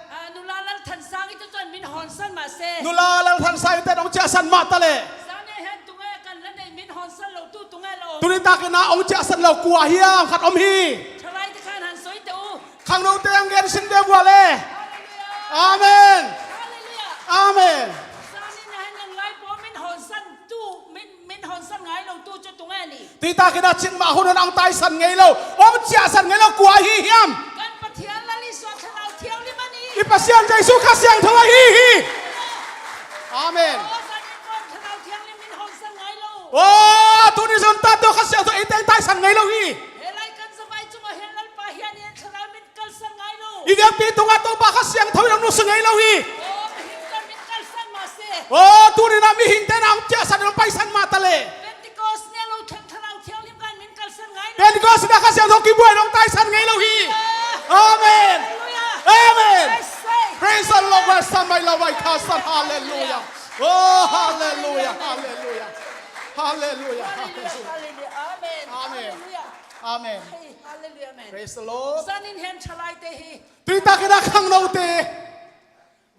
Ah, Nula Lal Than Sang i te chuan min hawnsan mah se. Nula Lal Than Sang i te hong chiahsan mah ta le. Zan ah hian tunge kan la nei min hawnsan lo tu tunge lo. Tuni takin ah hong chiahsan lo kua hiam khat om hi. Thalaite khan han sawi teh u. Khangnote ang gen sin ve vua le. Hallelujah. Amen. Hallelujah. Amen. Zanin ah hian nang lai pawh min hawnsan tu, min, min hawnsan ngai lo tu chu tunge ni. Tui takin ah chin mah hun hun ang taisan ngei lo, hong chiahsan ngei lo kua hi hiam? Kan Pathian Lal Isua Thlarau Thianghlim a ni. I Pasian Jesu Kha Siangtho ahi hi. Amen. Aw, zanin pawh Thlarau Thianghlim min hawnsan ngai lo. Aw, tuni zon ta tawh Kha Siangtho eite ang taisan ngei lo hi. He lai kan zavai chungah hian Lalpa hian hian Thlarau min kalsan ngai lo. I vekpi tungah Topa Kha Siangtho in hong nusia ngei lo hi. Aw, mihingte min kalsan mah se. Aw, tuni-in ah mihingte in ah hong chiahsan, hong paisan mah ta le. Pentecost ni a lo thleng Thlarau Thianghlim khan min kalsan ngai lo. Pentecost ni a Kha Siangtho kibuai in hong taisan ngei lo hi. Amen. Hallelujah. Amen. I say, praise the Lord. Amen. Well, somebody love, I cast that. Hallelujah. Hallelujah. Oh, hallelujah. Hallelujah. Hallelujah. Hallelujah. Hallelujah. Amen. Amen. Hallelujah. Amen. Hei, hallelujah, amen. Praise the Lord. Zanin hian thalaite hi. Tuitakin a khangnote.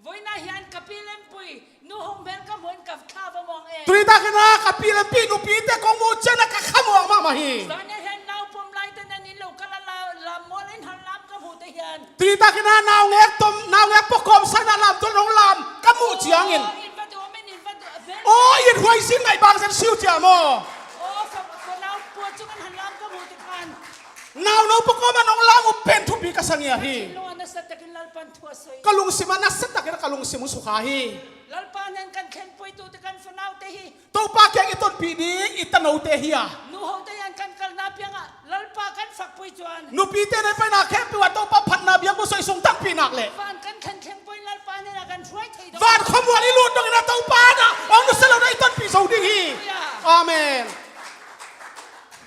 Vawiina hian ka pi lempui nu hong hmel ka hmuhin ka thla va muang e. Tuitakin a ka pi lempi nupite kong mu chiang a ka kha muang mahmah hi. Zanin hian nau pawm laite nan in lo ka la la lam mual in han lam ka hmute hian. Tuitakin a naungek tom, naungek pawh kawmsakna lam tul nong lam ka muh chiangin. Aw, in va duh, amen, in va duh, amen. Aw, in huai sin ngaih bang zen siu chiam aw. Aw, fa, fa nau pua chungan han lam ka muh te khan. Nau no pawh kawma nong lam uh pen thupi ka sa ngiat hi. Ka thinlungah nasa takin Lalpan thu a sawi. Ka lungsimah nasa takin ka lungsim uh sukha hi. Lalpa nen kan thlengpui tute kan fanaute hi. Topa kiang i tonpih ding i tanote hi a. Nu hote hian kan kalna piangah Lalpa kan fakpui chuan. Nupite nei paina khempeuh ah Topa phatna biakbuk sawi sung takpih nak leh. Van kan thlen thleng pawhin Lalpa hnenah kan hruai thei deuh. Van khawmual i lut dongin a Topa hnenah hong nusia lohna i tonpih zo ding hi. Hallelujah. Amen.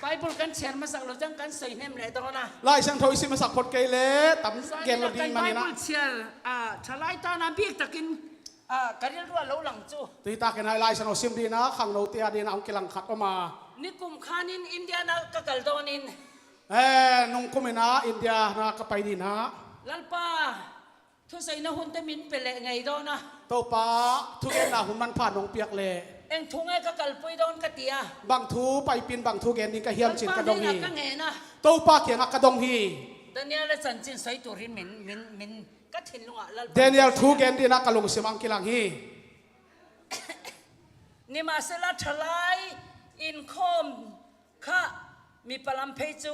Bible kan chhiar masak lo chang kan sawi hnem leh dawn a. Lai Siangtho i sim masak phot kei leh tam gen lo ding manin a. Bible chhiar, ah, thalai tana bik takin Ah, ka rilruah lo lang chu. Tuitakin a Lai Siangtho sim dingin a khangnote a dingin a hong kilang khat om a. Nikum khanin India na ka kal dawnin. Eh, nungkumin a India na ka pai dingin a. Lalpa, thusaina hunte min pe leh ngei dawn a. Topa, thugenna hun manpha nong piak leh. Eng thu nge ka kalpui dawn ka ti a. Bang thu paipin bang thu gen ding ka hiam cin ka dong hi. Lalpa hnenah ka ngen a. Topa kiangah ka dong hi. Daniel a chanchin sawi turin min, min, min Ka thinlungah Lalpa Daniel thu gen dingin a ka lungsim ah hong kilang hi. Nimahsela thalai inkhawm kha mipa lam phei chu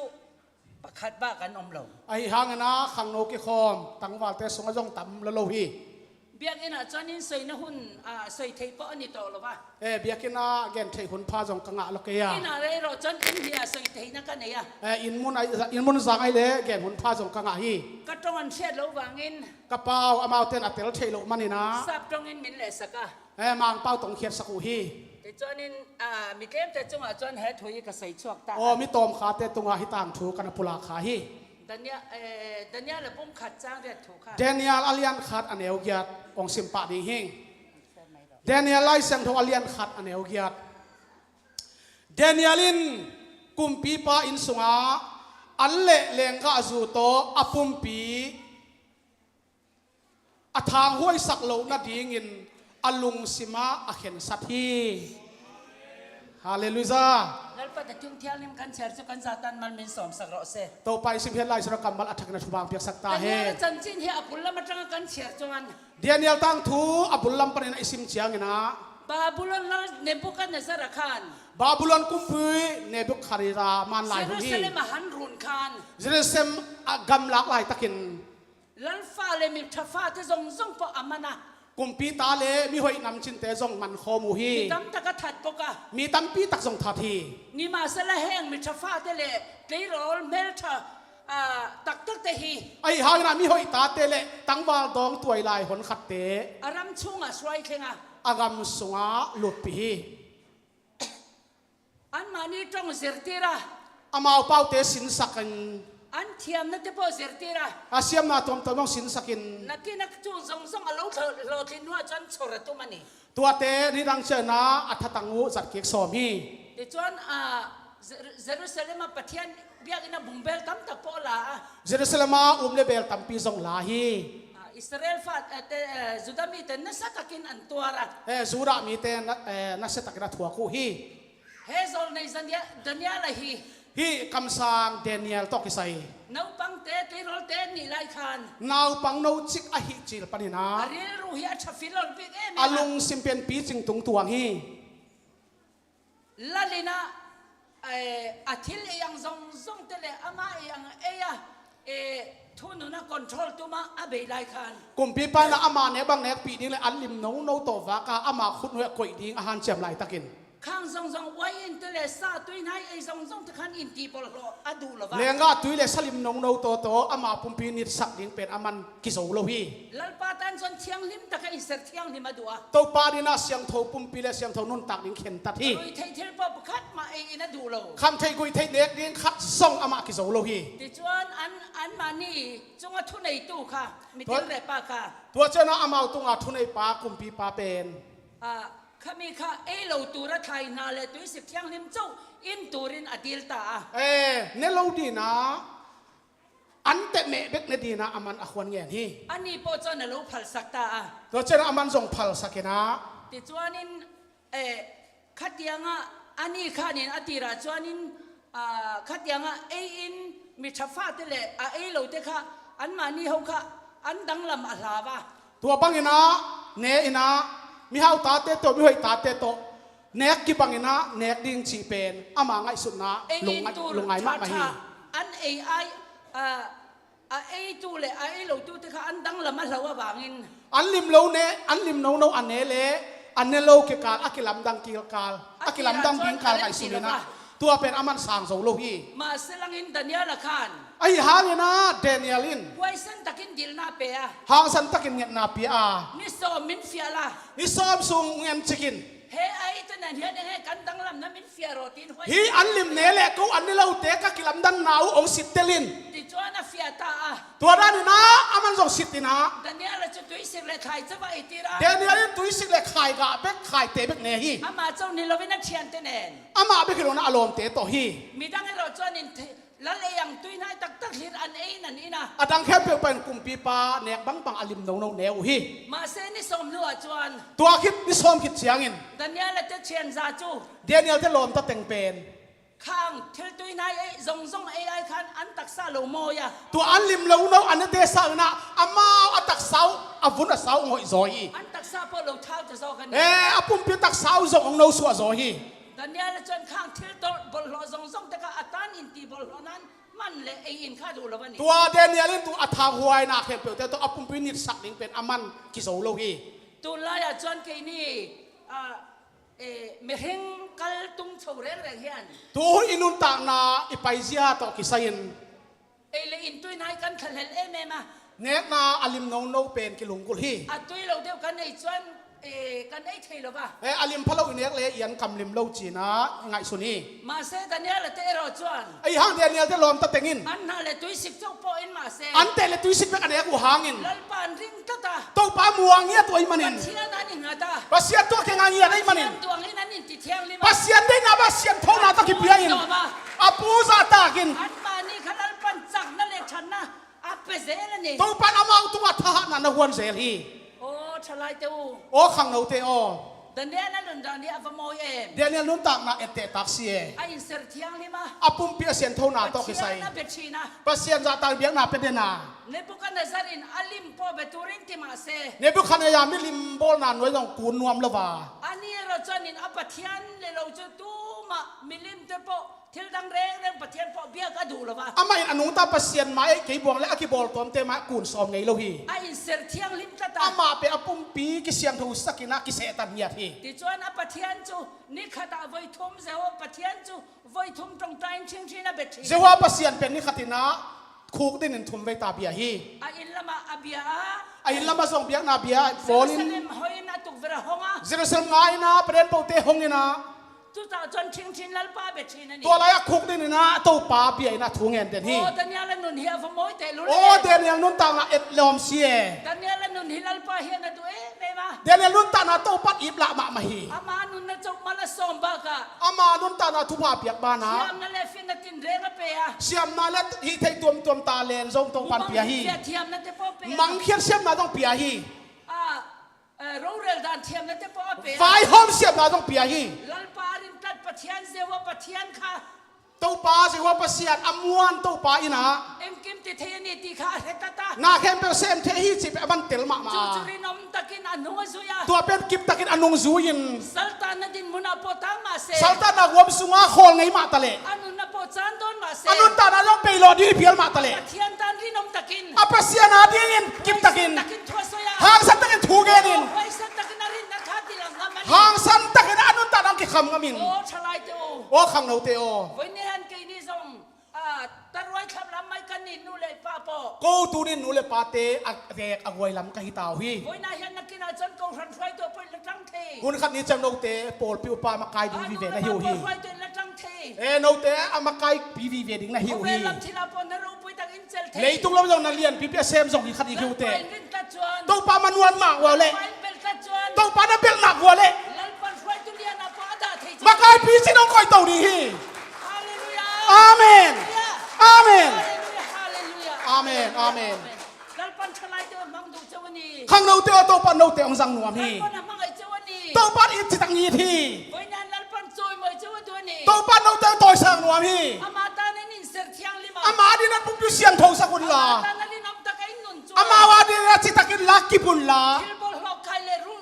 pakhat bak an om lo. Ahi hangin a khangno kikhawm tangvalte sungah zong tam lo lo hi. Biakinnah chuan in sawina hun, ah, sawi theih pawh a ni tawh lo va. Eh, biakinnah gen theih hun pha zong ka ngah lawk kei a. Innah rei rawh chuan in hniah sawi theihna ka nei a. Eh, in mun ai, in mun zang ai leh gen hun pha zong ka ngah hi. Ka ṭawng an hriat loh vangin. Ka pau amaute in a tel theih loh manin a. Sap ṭawngin min lehsak a. Eh, Mangpau tawh hong khiatsak uh hi. Tichuanin, ah, mi tlemte chungah chuan he thu hi ka sawi chhuak ta. Aw, mi tawmkhate tungah hi tangthu ka na pulak kha hi. Daniel, eh, Daniel a bung khat chang riat thu kha. Daniel a lian khat a neu giat hong sim pah ding hi. Daniel Lai Siangtho a lian khat a neu giat. Daniel in kumpipa inn sungah an leh lenggahzu tawh a pumpi a thanghuaisak loh nadingin a lungsimah a khensat hi. Halleluiah. Lalpa, ta thung thianghlim kan chhiar chu kan zatan mal min sawmsak rawh se. Topa i sim hiat lai sara kammal a thakin a thubang piaksak ta hen. Daniel chanchin hi a bul lam aṭanga kan chhiar chuan. Daniel tangthu a bul lam panin a i sim chiangin a. Babylon lal Nebuchadnezzar a khan. Babylon kumpi Nebuchadnezzar man lai hun hi. Jerusalem a han run khan. Jerusalem a gamlak lai takin. Lal fa leh mi ṭha fate zawng zawng pawh a man a. Kumpi ta leh mi hoih namchinte zawng man khawm uh hi. Mi tam tak a that bawk a. Mi tampi tak zawng that hi. Nimahsela heng mi ṭha fate leh tleirawl hmelṭha, ah, tak takte hi. Ahi hangin a mi hoih tate leh tangval dawng tuai lai hon khatte. A ram chhungah hruai thleng a. A gam sungah lutpih hi. Anmahni ṭawng zirtir a. Amau paute sinsakin. An thiamnate pawh zirtir a. A siamna tuamtuam zong sinsakin. Nakinah chung zawng zawng a lo hlawh, hlawhtling hnuah chuan chhawr a tum a ni. Tuate ni dang chiangin a thatang uh zat kik sawm hi. Tichuan, ah, Jer-, Jerusalem-a Pathian biakinn a bung bel tam tak pawh la a. Jerusalem-a um leh bel tampi zong la hi. Ah, Israel fa, eh, te, eh, Juda mite nasa takin an tuar a. Eh, Juda mite na, eh, nasa takin a thuak uh hi. He zawlnei Dania-, Daniel a hi. Hih kamsang Daniel tawh kisai. Naupangte, tleirawlte an nih lai khan. Naupang no chik a hih cil panin a. A rilru hi a ṭha filawlh bik em em a. A lungsim pen picing tung tuang hi. Lalin a, eh, a thil ei ang zawng zawngte leh ama ei ang ei a, eh, thunun a control tuma a bei lai khan. Kumpipa in a ama nek bang nekpih ding leh an lim no no tawh vak a ama khut hnuaiah koih ding a hanciam lai takin. Khang zawng zawng uain te leh sa tuihnai ei zawng zawng te khan intihpawlh hlawh a duh lo va. Lenggah tui leh salim no no tawh tawh ama pumpi nitsak ding pen a man kizo lo hi. Lalpa tan chuan thianghlim taka inser thianghlim a duh a. Topa dingin a siangtho pumpi leh siangtho nuntak ding khentat hi. Rui theih thil pawh pakhat mah ei in a duh lo. Kham theih guih theih nek ding khat zawng amah kizo lo hi. Tichuan an, anmahni chunga thuneitu kha, mi thil rehpa kha. Tua, tua chiangin a amau tunga thuneipa kumpipa pen. Ah, Khami kha ei lo tura thlai hna le tuisik thianghlim co in turin a dil ta a. Eh, ne lo dinah an teh meh bek ne dinah a man a khuan ngen hi. Ani pawh cun a lo phalsak ta a. Tua cianah a man zong phalsak inah. Ticuanin, eh, khatiangah ani khanin a tirah cuanin, ah, khatiangah ei in mi ṭha fate le a ei lote kha anmahni ho kha an danglam a hlau a. Tua banginah ne inah mihau tate tawh mihoih tate tawh nek kibanginah nek ding cih pen ama ngaihsutna lungngai mahmah hi. An ei ai, ah, a eitu le a ei lotute kha an danglam a hlau a vangin. An lim lo ne, an lim nono a ne le a ne lo kikal a kilamdang kilkal, a kilamdang ding kal ngaihsun inah tua pen a man sang zo lo hi. Mahse langin Daniel a khan. Ahi hanginah Daniel in. Huaisan takin dilna pe a. Hangsan takin ngetna pia a. Ni sawm min fial a. Ni sawm sung ngen cikin. He a ei te nan hian eng he kan danglamna min fia rawh tiin huai. Hi an lim ne le ko an ne lote ka kilamdanna uh hong sittel in. Ticuan a fia ta a. Tua daninah a man zong sit inah. Daniel a cu tuisik le khai cava ei tira. Daniel in tuisik le khai gah bek khaite bek ne hi. Amah co ni loin a ṭhiante nen. Amah bek hi lo inah a lawmte tawh hi. Midang erawh cuanin lal ei ang tuihnai taktak hlir an ei nan inah. A dang khempeuh pahin kumpipa nek bangbang a lim nono ne uh hi. Mahse ni sawm hnu ah cuan. Tua khit ni sawm khit ciangin. Daniel a te ṭhianza cu. Daniel te lawmta teng pen. Khang thil tuihnai ei zongzong ei ai khan an taksa lo mawi a. Tua an lim lo no an nete sanginah amau a taksa uh a vun a sau hong hoih zaw hi. An taksa pawh lo thau ta zaw kan. Eh, a pumpi taksa uh zong hong no suah zaw hi. Daniel a cuan khang thil tawh bawlhhlawh zongzong tekah a tan in ti bawlhhlawh nan man le ei in kha duh lo a ni. Tua Daniel in tu a thanghuaina khempeuhte tawh a pumpi nitsak ding pen a man kizo lo hi. Tunlai ah cuan kei ni, ah, Eh, mihring kal tung tho rengreng hian. Tu i nuntakna i paizia tawh kisai-in. Ei le in tuihnai kan thlahlel em em a. Nekna a lim nono pen kilunggulh hi. A tui lo deuh kan ei cuan, eh, kan ei thei lo va. Eh, a lim pha lo i nek le i an kam lim lo cina i ngaihsun hi. Mahse Daniel a te erawh cuan. Ahi hang Daniel te lawmta tengin. An hna le tuisik ceuh pawh in mahse. An teh le tuisik bek a nek uh hangin. Lalpa an ring tlat a. Topa muang ngiat uh ahih manin. Pathian an i ngat a. Pasian tuah keng a ngiat ahih manin. Pathian tuangin an in ti thianghlim a. Pasian deihna, Pasian thona tawh kipia in. A pu zahtakin. Anmahni kha Lalpan cakna le ṭhatna a pia zel a ni. Topan amau tungah thahatna na huan zel hi. Aw, ṭhalaite uh. Aw, khangnote aw. Daniel a nundan hi a va mawi em. Daniel nuntakna etteh tak si e. A inser thianghlim a. A pumpi a sianthona tawh kisai. Pathian a bia ṭhin a. Pasian zahtak biakna pia den a. Nebukhadnezzar in a lim pawh bia turin ti mah se. Nebukhadnezzar milim bawlna nuai zong kun nuam lo va. A ni erawh chuan in a Pathian le lo chu tumah milimte pawh Thil dang rengreng Pathian pawh biak a duh lo va. Amah in a nungta Pasian mai kei buang le a kibawl tuamte mai kun sawm ngei lo hi. A inser thianghlim tlat a. Amah peh a pumpi kisiangtho sakin a kisehtan ngiat hi. Tichuan a Pathian cu ni khatah voi thum Jehovah Pathian cu voi thum ṭawngṭaiin ṭhingṭhin a bia ṭhin. Jehovah Pasian pen ni khatin a khuk dinin thum vei ta bia hi. A inn lamah a bia a. A inn lamah zong biakna bia bawlin. Jerusalem hoihin a tukverh a hong a. Jerusalem nga in a Pathian pote hong in a. Tuta chuan ṭhingṭhin Lalpa bia ṭhin a ni. Tua lai-ah khuk dinin a Topa bia in a thu ngen den hi. Aw, Daniel a nun hi a va mawi teh lul e. Aw, Daniel nuntakna et lawm si e. Daniel a nun hi Lalpa hian a duh em em a. Daniel nuntakna Topan ip lah mahmah hi. Ama nunna cawk mal a sawm bakah. Ama nuntakna thupha piak banah. Thiamna le fitna tinreng a pe a. Siamna le hih theih tuamtuam ta len zong Topan pia hi. Mangkhiat thiamna te pawh pe a. Mangkhiat siamna zong pia hi. A, Eh, rorel dan thiamna te pawh a pe a. Vaihawm siamna zong pia hi. Lalpa a rin tlat Pathian Jehovah Pathian kha. Topa Jehovah Pasian a muan Topa in a. Engkim ti thei a ni ti kha a hre tlat a. Na khempeuh sem thei hi cih peh a man tel mahmah a. Chu chu rinum takin a nung a zui a. Tua pen kip takin a nung zui in. Saltanna dinmun ah pawh tang mah se. Saltanna huam sungah khawl ngei mah ta leh. A nunna pawh chan dawn mah se. A nuntakna zong peilawh ding i phial mah ta leh. Pathian tan rinum takin. A Pasian a dingin kip takin. Hangsan takin thu genin. Hangsan takin a nuntakna kikham ngamin. Aw, ṭhalaite aw. Aw, khangnote aw. Ko tunin nu le pate a rek a guai lam ka hi ta uh hi. Hun khat ni ciang note pawlpi upa makai ding vive na hi uh hi. Eh, note a makaipi vive ding na hi uh hi. Leitung lam zong na lianpipi a sem zong hi khat hi hi uh te. Topa manuan mak ua le. Topa na belh nak ua le. Pakai picin hong koih to ding hi. Halleluiah. Amen. Halleluiah. Amen. Halleluiah. Halleluiah. Amen. Amen. Lalpan thalaite hong mang duh ceu a ni. Khangnote aw, Topan note hong zang nuam hi. Lalpan a hmangaih ceu a ni. Topan it citak it hi. Voinan Lalpan cawimawi ceu a duh a ni. Topan note hong tawisang nuam hi. Ama tanin in ser thianglim a. Ama adingin pumpi siangthosak unla. Ama tanin om taka in nun cuan. Ama adingin a citakin la kip unla. Thil bawlhawk khai le ru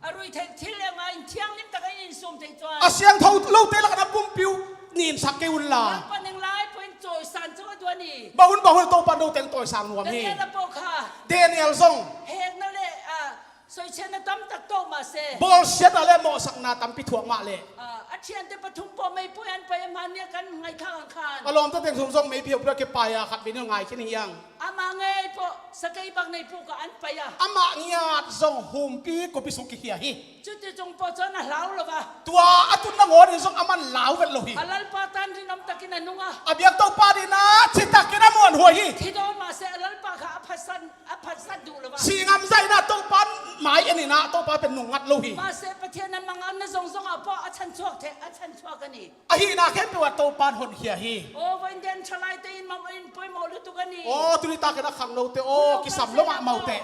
A rui theih thil le ngai in thianglim takin in sum thei cuan. A siangtho lote lakah na pumpi uh ninsak kei unla. Lalpan eng lai pawhin cawisan ceu a duh a ni. Bang hun, bang hun Topan note hong tawisang nuam hi. Daniel a pawh kha. Daniel zong. Hekna le, ah, soichiatna tamtak tawh mah se. Bawlsiatna le mawhsakna tampi thuak mah le. Ah, a thiante pathum pawh meipuai an pai a, mania kan ngaihthak ang khan. A lawmta teng sung zong meipi hopra kipai a khat vei ni ngai khin hi ang. Amah ngei pawh sakei bang nei puk ah an pai a. Amah ngiat zong humpi khuapi sung kikhia hi. Cuti cung pawh cuan a hlau lo va. Tua a tun nangawn in zong aman lau vet lo hi. A Lalpa tan rinum takin a nung a. A biak Topa dingin a citakin a muanhuai hi. Thi dawn mah se a Lalpa kha a phatsat, a phatsat duh lo va. Sih ngam zah in a Topa mai en in a Topa pen nungngat lo hi. Mah se Pathian a manganna zongzong ah pawh a chanchuak thei, a chanchuak a ni. Ahihna khempeuh ah Topan honkhia hi. Aw, vawiin den thalaite in mah in poimawh lutuk a ni. Aw, tuni takin a khangnote aw, kisam lo mahmah uh teh.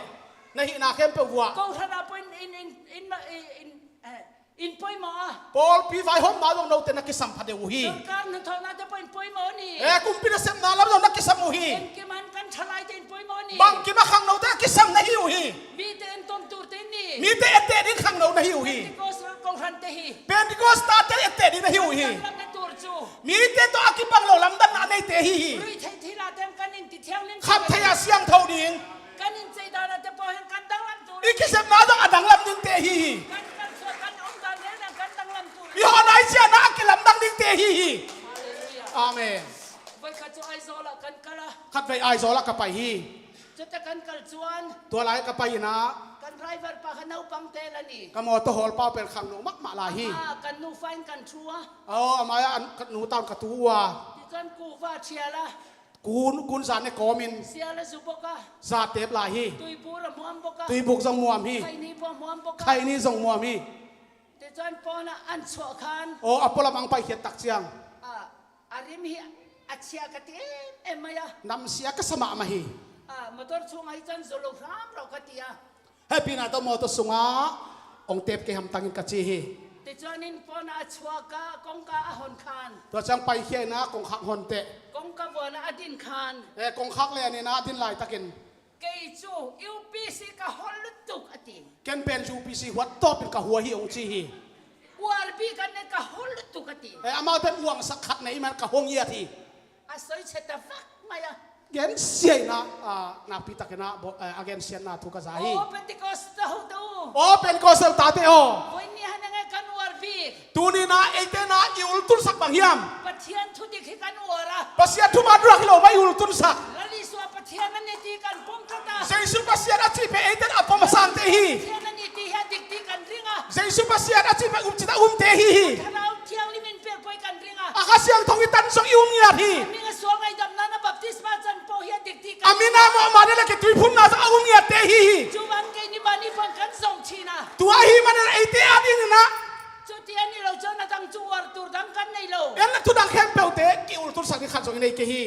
Na hihna khempeuh vuah. Kohran ah pawh in, in, in, in, in, eh, in poimawh a. Pawlpi vaihawmna zong note na kisam phadeuh uh hi. Sorkar hnathawhnate pawh in poimawh a ni. Eh, kumpi nasepna lam zong na kisam uh hi. Engkim ah kan thalaite in poimawh a ni. Bangkim ah khangnote a kisam na hi uh hi. Mite enton turte ni. Mite etteh ding khangno na hi uh hi. Pentecost kohrante hi. Pentecost tate etteh ding na hi uh hi. Kan danglam na tur cu. Mite tawh a kibang lo lamdanna a neite hi hi. Rui theih thil ah teng kan in ti thianglim. Khat theih ah siangtho ding. Kan in ceidan ah te pawh hen kan danglam tur. I kisepna zong a danglam dingte hi hi. Kan, kan sual kan omdan lel ah kan danglam tur. I hawhna i ciahna a kilamdang dingte hi hi. Halleluiah. Amen. Voi khat cu Aizawl ah kan kal a. Khat vei Aizawl ah ka pai hi. Cuta kan kal cuan. Tua lai ka pai in ah. Kan driver pa kha naupangte la ni. Ka mawtaw hawlpa pen khangno mahmah lai hi. Ah, kan nufa in kan thu a. Aw, amah ah an, ka nu tan ka tu uh a. Tichuan kuva thial a. Kun, kun zan ne kawmin. Sial a zu bawk a. Zatep lai hi. Tuibur a muam bawk a. Tuibuk zong muam hi. Khaini pawh muam bawk a. Khaini zong muam hi. Tichuan pawn ah an chuah khan. Aw, a pualam ang paikhiat tak ciang. Ah, a rim hi a chia ka ti em em mai a. Namsia ka sa mahmah hi. Ah, motor chungah hi chuan zu lo hram rawh ka ti a. Hehpihna tawh mawtaw sungah hong tep kei hamtangin ka ci hi. Tichuanin pawn ah a chuak a, kongka a hon khan. Tua ciang paikhia in ah kongkhak hon teh. Kongka vuan ah a din khan. Eh, kongkhak lian in ah a din laitakin. Kei cu U P C ka hol lutuk a ti. Ken pen U P C huat tawpin ka hua hi hong ci hi. U R B kan ne ka hol lutuk a ti. Eh, amau pen uangsak khat nei man ka hong iat hi. A soichia ta vak mai a. Gensiatna, ah, nakpi takin ah, bo-, eh, a gensiatna thu ka za hi. Aw, Pentecostal hote uh. Aw, Pentecostal tate aw. Voi ni han enge kan uar bik. Tuni in ah eite in ah i ultunsak bang hiam? Pathian thudik hi kan uar a. Pasian thuman rak hi lo mah i ultunsak. Lal Isua Pathian a ni ti kan pom thata. Jesu Pasian a cih pen eite in a pom a sangte hi. Pathian a ni ti hi a dik ti kan ring a. Jesu Pasian a cih pen um cita umte hi hi. Thlarau Thianghlim in pek poi kan ring a. A Kha Siangtho i tan zong i um ngiat hi. A min a sual ngaidamna na baptisma can pawh hi a dik ti kan. A min a mawhmawh na le kituiphumna zong a um ngiatte hi hi. Cuvang kei ni mah ni pan kan zong chin a. Tua ahih manin eite adingin ah. Cuti a ni lo cuan a dang cu uar tur dang kan nei lo. En le thu dang khempeuhte ki ultunsak ding khat zong i nei kei hi.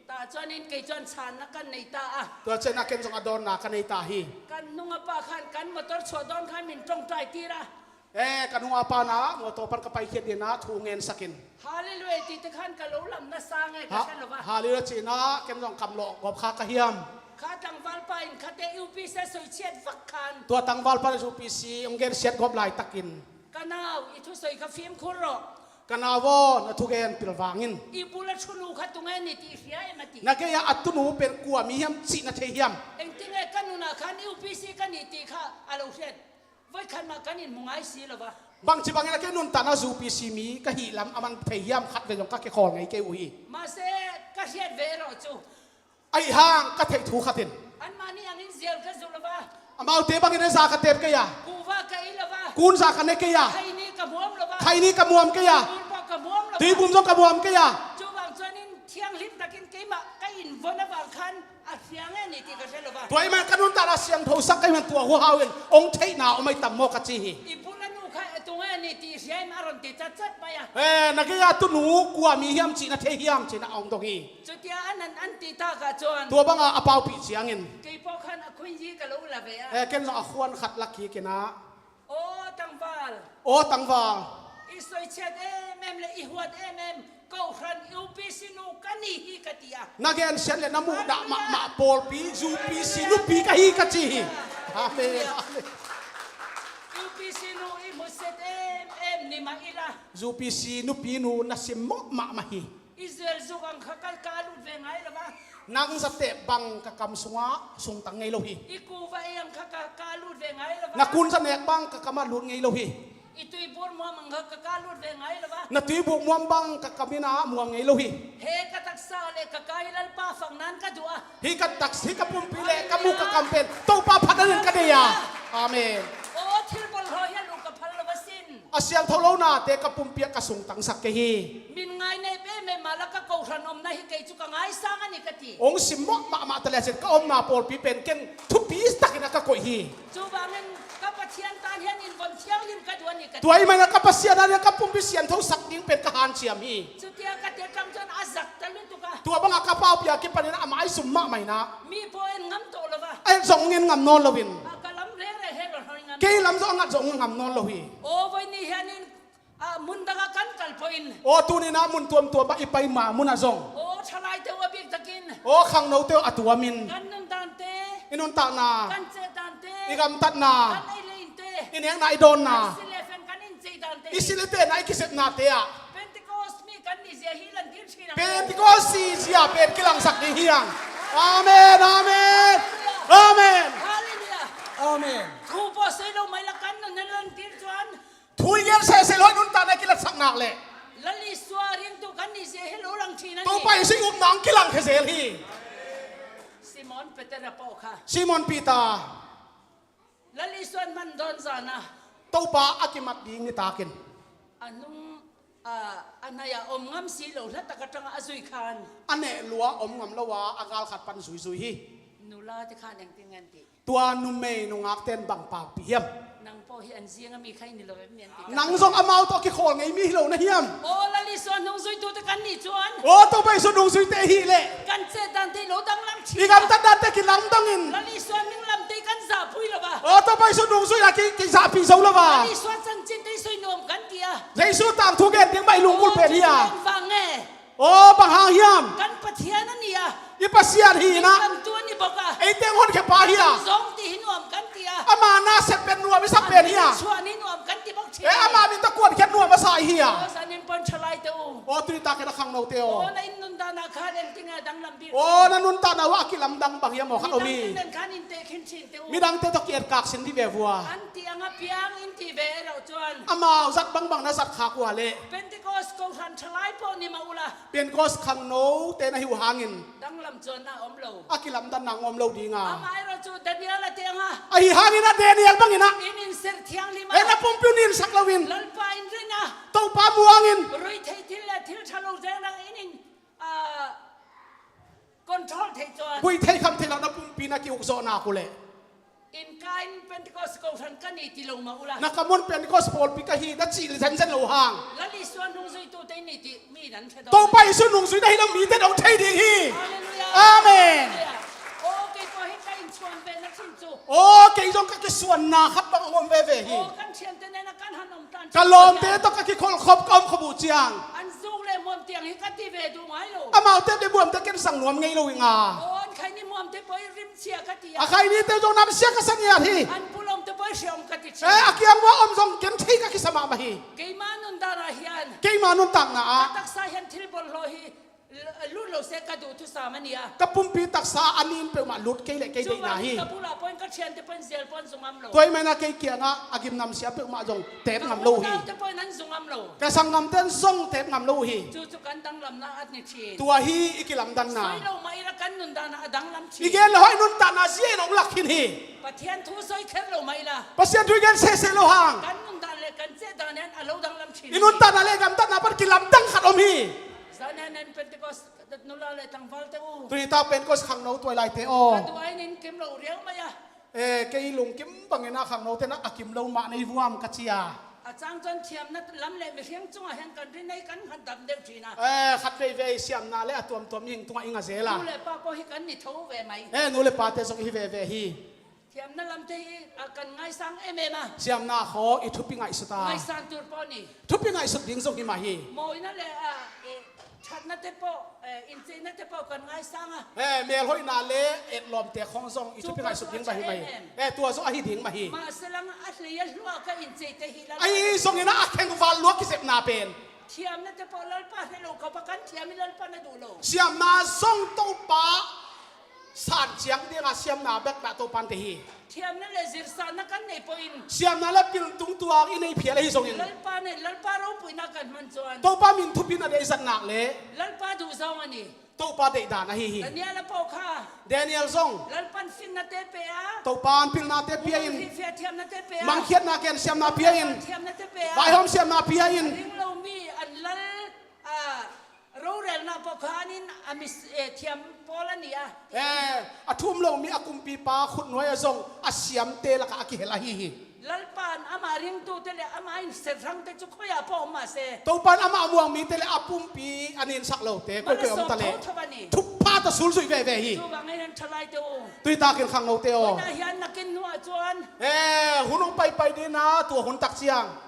Tah chuanin kei chuan channa kan nei ta a. Tua ciangin ah ken zong a dawnna ka nei ta hi. Kan nung a pa khan kan motor chhuah dawn khan min ṭawngṭai tir a. Eh, kan nung a pa in ah motor pan ka paikhiat dingin ah thu ngensak in. Halleluiah tite khan ka lo lam nasa nge ka hre lo va. Halleluiah ci-in ah ken zong kam lawh gawp kha ka hiam. Kha tlangval pa in khate U P C a soichiat vak khan. Tua tlangval pa in U P C hong gensiat gawp laitakin. Ka nau, i thusawi kha fimkhur rawh. Ka nau aw, na thugen pilvang in. I bul a thunu kha tunge ni tih hria em a ti. Na gei-ah a tunu pen kua mi hiam cih na thei hiam? Engtinge ka nunah khan U P C ka ni tih kha a lo hriat. Voikhat mah kan inhmu ngai si lo va. Bangci bangin a kei nuntakna U P C mi ka hih lam a man thei hiam khat ve zong ka kikhawl ngei kei uh hi. Mahse, ka hriat ve rawh cu. Ahi hang ka theih thu khat in. Anmahni angin zial ka zulh lo va. Amaute bangin a za ka tep kei a. Kuva ka ei lo va. Kun za ka ne kei a. Khaini ka muam lo va. Khaini ka muam kei a. Tuibur pawh ka muam lo va. Tuibum zong ka muam kei a. Cuvang chuanin thianghlim takin keimah ka invawn avang khan a hria nge ni tih ka hre lo va. Tua ahih man ka nuntakna siangtho sak ka hih man tua huhau in hong theihna om ahi tam maw ka ci hi. I bul a nu kha a tunge ni tih hria in a rawn Ti cat cat mai a. Eh, na gei a tunu kua mi hiam cih na thei hiam cih na ong dong hi. Cutia an an an ti tak ah cun. Tua banga a paupih ciangin. Kei pawh khan a khun yi ka lo la ve a. Eh, ken zong a khuan khat lak hi kei na. Aw tangval. Aw tangval. I soichiat em em le i huat em em. Kohhran U P C nu ka ni hi ka ti a. Na gensiat le na muhdah mahmah pawlpi U P C nupi ka hi ka ci hi. Amen. Amen. U P C nu i hmuhsiat em em ni mah i la. U P C nupi nu na simmawh mahmah hi. I zuel zuk ang kha ka, ka lut ve ngai lo va. Nang zateh bang ka kam sungah sungtang ngei lo hi. I kuva ei ang kha ka, ka lut ve ngai lo va. Na kun zanek bang ka kamah lut ngei lo hi. I tuibur muam ang kha ka, ka lut ve ngai lo va. Na tuibuk muam bang ka kam inah muam ngei lo hi. He ka taksa le ka kai Lalpa fak nan ka duh a. Hi ka taks, hi ka pumpi le ka mu ka kam pen Topa phat nan in ka deih a. Amen. Aw thil bawlhawh hi a lu ka phal lo va sin. A siangtho lo nate ka pumpi ah ka sungtangsak kei hi. Min ngai nei pe me mah la ka kohhran omna hi kei cu ka ngaisang a ni ka ti. Ong simmawh mahmah ta le sin ka omna pawlpi pen ken thupi takin a ka koih hi. Cuvangin ka Pathian tan hian in von thianghlim ka duh a ni ka ti. Tua ahih manin ka Pasian a ka pumpi siangtho sak ding pen ka hanciam hi. Cutia ka tel tang cun a zak ta lutuk a. Tua banga ka paupih a kipanin amah i zum mahmah inah. Mi pawl en ngam to lo va. A en zong en ngam nawn loin. A ka lam rere he lo hoi ngam. Kei lam zong a ngat zong ngam nawn lo hi. Aw voi ni hianin a mun danga kan kal pawhin. Aw tuninah mun tuamtuam ah i pai ma munah zong. Aw thalai teu a bik takin. Aw khangno teu a tuamin. Kan nun dante. I nuntakna. Kan ceh dante. I gamtatna. Kan ei le inte. I nekna i dawnna. Kan si le fen kan in cei dante. I si le tena i kisepnate ah. Pentecost mi kan ni zia hi lantir Pentecost zia pen kilangsak ding hi ang. Amen, amen, amen. Halleluiah. Amen. Thu pawh sei lo mai la kan nun nan lantir cuan. Thu i gen sehseh lo i nuntakna i kilatsak nak leh. Lal Isua ringtu kan ni zia hi lo lang thin a ni. Topa Isu i upna ang kilangkhia zel hi. Simon Peter a pawh kha. Simon Peter. Lal Isuan man dawn zana. Topa a kimat ding nitakin. A nung a, a nai-ah om ngam si lo hlatak aṭanga a zui khan. A neh lua om ngam lo a, a galkhat pan zuizui hi. Nula te khan engtin ngan ti. Tua numei nungak ten bang pakpih hiam? Nang pawh hi an zinga mi khai ni lo em mian ti. Nang zong amau tawh kikhawl ngei mi hi lo na hiam? Aw Lal Isuan nungzuitu te kan nih cuan. Aw Topa Isu nungzuite hi leh. Kan ceh dante lo danglam ṭhin. I gamtat dante kilamdangin. Lal Isuan ning lamte kan zahpui lo va. Aw Topa Isu nungzui a ki, kizahpih zo lo va. Lal Isuan chancinte i soi nuam kan ti a. Jesu tangthu gen ding mah i lunggulh pen hi a. Aw bang hang hiam? Kan Pathian a ni a. I Pasian hi inah. Kan tu a ni bawk a. Eite hong honkhia pa hi a. Zong ti hi nuam kan ti a. Ama nasep pen nuam i sak pen hi a. Chuan hi nuam kan ti bawk ṭhin. E ama min tawh kuankhiat nuam a sa i hi a. Aw zanin pawh ṭhalaite uh. Aw tuni takin a khangnote aw. Aw na inn nuntakna khan engtin nge a danglam bik. Aw na nuntakna uh a kilamdang bang hiam aw khat om hi. Midangte nen khan in teh khin ṭhinte uh. Midangte tawh ki-etkak sin dih ve vua. An ti ang a piang in ti ve e lo chuan. Amau zat bangbang na zat khak uh a leh. Pentecost kohhran ṭhalai pawh ni mah ula. Pentecost khangnote na hi uh hangin. Danglam chuanna om lo. A kilamdanna om lo dinga. Amah erawh chu Daniel a teng a. Ahi hangin a Daniel bangin a. In inser thianghlim a. E na pumpi uh ninsak loin. Lalpa in rin a. Topa muangin. Rui thei thil le thil ṭha lo zeng dang in in, ah, control thei chuan. Vui thei kham thei lo na pumpi na ki-ukzawhnak uh leh. Innkain Pentecost kohhran ka ni ti lo mah ula. Na ka mun Pentecost pawlpi ka hi na cih zenzen lo hang. Lal Isua nungzuitute i ni tih mi nan hre dawn. Topa Isu nungzui na hi lo mite dong thei ding hi. Halleluiah. Amen. Halleluiah. Aw kei pawh hi ka inchuan ve na ṭhin chu. Aw kei zong ka kisuanna khat bang a om veve hi. Aw kan ṭhiante nena kan han om tlan. Ka lawmte tawh ka kikholhkhop ka om khop uh ciang. An zuk le muam tiang hi ka ti ve duh ngai lo. Amaute le muamte ken sang nuam ngei lo hi nga. Aw an khaini muamte pawh i rim chia ka ti a. A khainite zong namsia ka sa ngiat hi. An pulawmte pawh i hreawm ka ti ṭhin. Eh, a kiang vua om zong ken thei ka kisa mahmah hi. Keima nuntakna hian. Keima nuntakna ah. Ka taksa hian thil bawlhhlawh hi l-, lut lo se ka duh thusam a ni a. Ka pumpi taksa a nin peuhmah lut kei le kei deihna hi. Chuvangin ka bulah pawhin ka ṭhiante pawhin zial pawhin zungam lo. Tua ahih manin a kei kiangah a gim namsia peuhmah zong teep ngam lo hi. Ka unaute pawhin an zungam lo. Ka sanggamte an zong teep ngam lo hi. Chu chu kan danglamna a ni ṭhin. Tua hi i kilamdanna. Soi lo mah ila kan nuntakna a danglam ṭhin. I gen lo hoi nuntakna zia in hong lak khin hi. Pathian thu soi kher lo mah ila. Pasian thu i gen sehseh lo hang. Kan nuntak le kan ceh dan hian a lo danglam ṭhin. I nuntakna le i gamtatna pan kilamdang khat om hi. Zan hian an Pentecost nula le tlangvalte u. Tuni tak Pentecost khangno tuailaite aw. Ka duain in kim lo riau mai a. Eh, kei lungkim bangin a khangnote na a kim lo mah nei vuam ka ci a. A cang cuan thiamna lam le mihring cungah hian kan ri nei kan han dam deuh ṭhin a. Eh, khat veivei siamna le a tuamtuam i hing tungah i ngah zel a. Nu le pa pawh hi kan ni tho ve mai. Eh, nu le pate zong i hi veve hi. Thiamna lamte hi, a, kan ngaisang em em a. Siamna khawng i thupi ngaihsut a. Ngaisang tur pawh ni. Thupi ngaihsut ding zong hi mah hi. Mawina le, a, i ṭhatnate pawh, eh, incheinate pawh kan ngaisang a. Eh, melhoihna le etlawmte khawng zong i thupi ngaihsut ding mah hi mah hi. Tua chu a ṭha em em. Eh, tua zong ahi ding mah hi. Mahse lang a hlei a hluah ka incheite hi Lalpa. Ahi zongin a khengval luak kizepna pen. Thiamnate pawh Lalpa hre lo ka pa kan thiam hi Lalpa na duh lo. Siamna zong Topa san ciang dinga siamna bek dah Topan te hi. Thiamna le zirsakna kan nei pawhin. Siamna le piltung tuak i nei phial ahi zongin. Lalpa nen, Lalpa ropuina kan hman chuan. Topa min thupin a deihzat nak le. Lalpa duh zawng a ni. Topa deihdan ahi hi. Daniel a pawh kha. Daniel zong. Lalpan finnate pe a. Topan pilnate pia in. Mangkhiatna ken siamna pia in. Thiamnate pe a. Vaihawm siamna pia in. A ring lo mi an lal, a, rorelna pawh khanin a mi, eh, thiam pawl a ni a. Eh, a thum lo mi a kumpipa khutnuai a zong a siamte lakah a kihel ahi hi. Lalpan ama ringtute le ama inserhrangte chu khawiah pawh awm mah se. Topan ama muang mite le a pumpi a ninsak lote koi koi awm ta le. Thupha ta sulzuih veve hi. Tui takin khangnote aw. Hian nakin hnuah chuan. Eh, hun hong paipai dina tua hun tak ciang.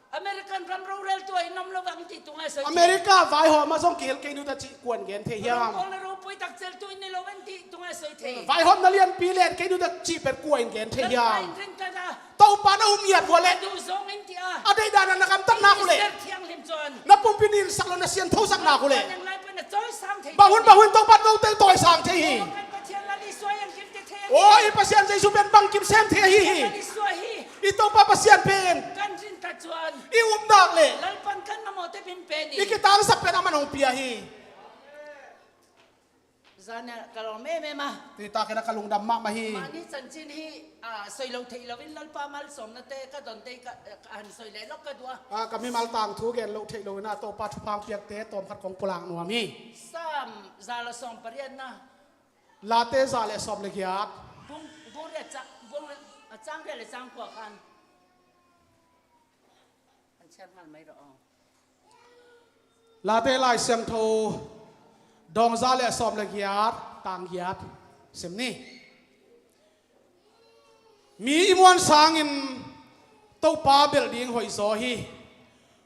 American ram roreltu in awm lo vang tih tunga sawi thei. America vaihawm a zong kihel kei nu ta cih kuan gen thei hiam? Ropawlna ropui tak cheltu in ni lo vang tih tunga sawi thei. Vaihawmna lianpi len kei nu ta cih pen kuan gen thei hiam? Lalpa in ring ta na. Topa na um ngiat vua le. Duh zawng in ti a. A deihdan a na gamtat nak uh le. Mister Thianghlim chuan. Na pumpi ninsak lo na siantho sak nak uh le. Lalpa nang lai pen a chawi sang thei. Bang hun bang hun Topa no te tawi sang thei hi. Kan Pathian Lal Isua yang kim te thei. Aw, i Pasian Jesu pen bang kim sem thei hi hi. Lal Isua hi. I Topa Pasian pen. Kan rin ta chuan. I um nak le. Lalpan kan mamawh te min pe ni. I kitangsak pen aman hong pia hi. Zana ka lawm em em a. Tui takin a ka lungdam mahmah hi. Mahni chanchin hi, a, sawi lo theih loin Lalpa malsawmna te ka dawn te ka, ka han sawi leh lawk ka duh a. A, ka mimal tangthu gen lo theih loin a Topa thupha piakte tawmkhat kong pulak nuam hi. Sam za le sawm pariatna. Late za le sawm le giat. Bung, bung riat cha, bung, a, chang riat le chang kua khan. An chhiar nghal mai rawh aw. Late Lai Siangtho dawng za le sawm le giat, tang giat sim ni. Mi i muan sangin Topa belh ding hoih zaw hi.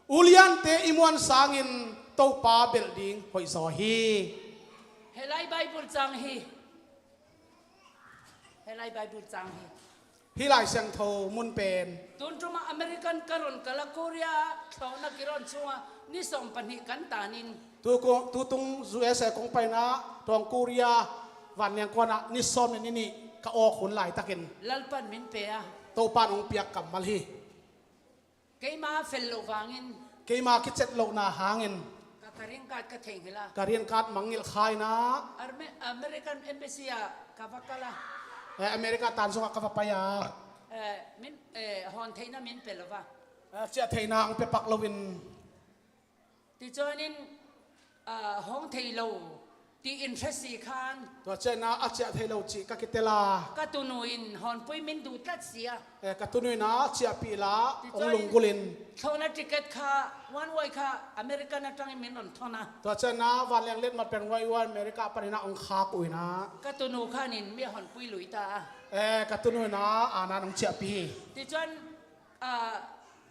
Uliante i muan sangin Topa belh ding hoih zaw hi. Helai Bible chang hi. Helai Bible chang hi. Hih Lai Siangtho mun pen. Tun tuma American ka rawn kal a, Korea thlawhna kirawn chunga ni sawm pahnih kan tanin. Tu ko-, tutung U S A kong paina tawng Korea vanleng kuanah ni sawm le ni nih ka awk hun laitakin. Lalpan min pe a. Topan hong piak kammal hi. Keima fel loh vangin. Keima kicet lohna hangin. Ka, ka green card ka thei nghel a. Ka green card mangngilh kha in a. Arme-, American Embassy ah ka va kal a. Eh, America tan zongah ka va pai a. Eh, min, eh, hawn theihna min pe lo va. Eh, ciah theihna hong pe pak loin. Tichuanin, ah, hawng thei lo tiin hre si khan. Tua ciangin a ciah thei lo cih ka kitel a. Ka tunu in hawnpui min duh tlat si a. Eh, ka tunu in a ciahpih la hong lunggulhin. Thlawhna ticket kha one way kha American aṭangin min rawn thawn a. Tua ciangin a vanleng letmat pen one way America panin a hong khak uh in a. Ka tunu khanin mi a hawnpui lui ta a. Eh, ka tunu in a anan hong ciahpih hi. Tichuan, a,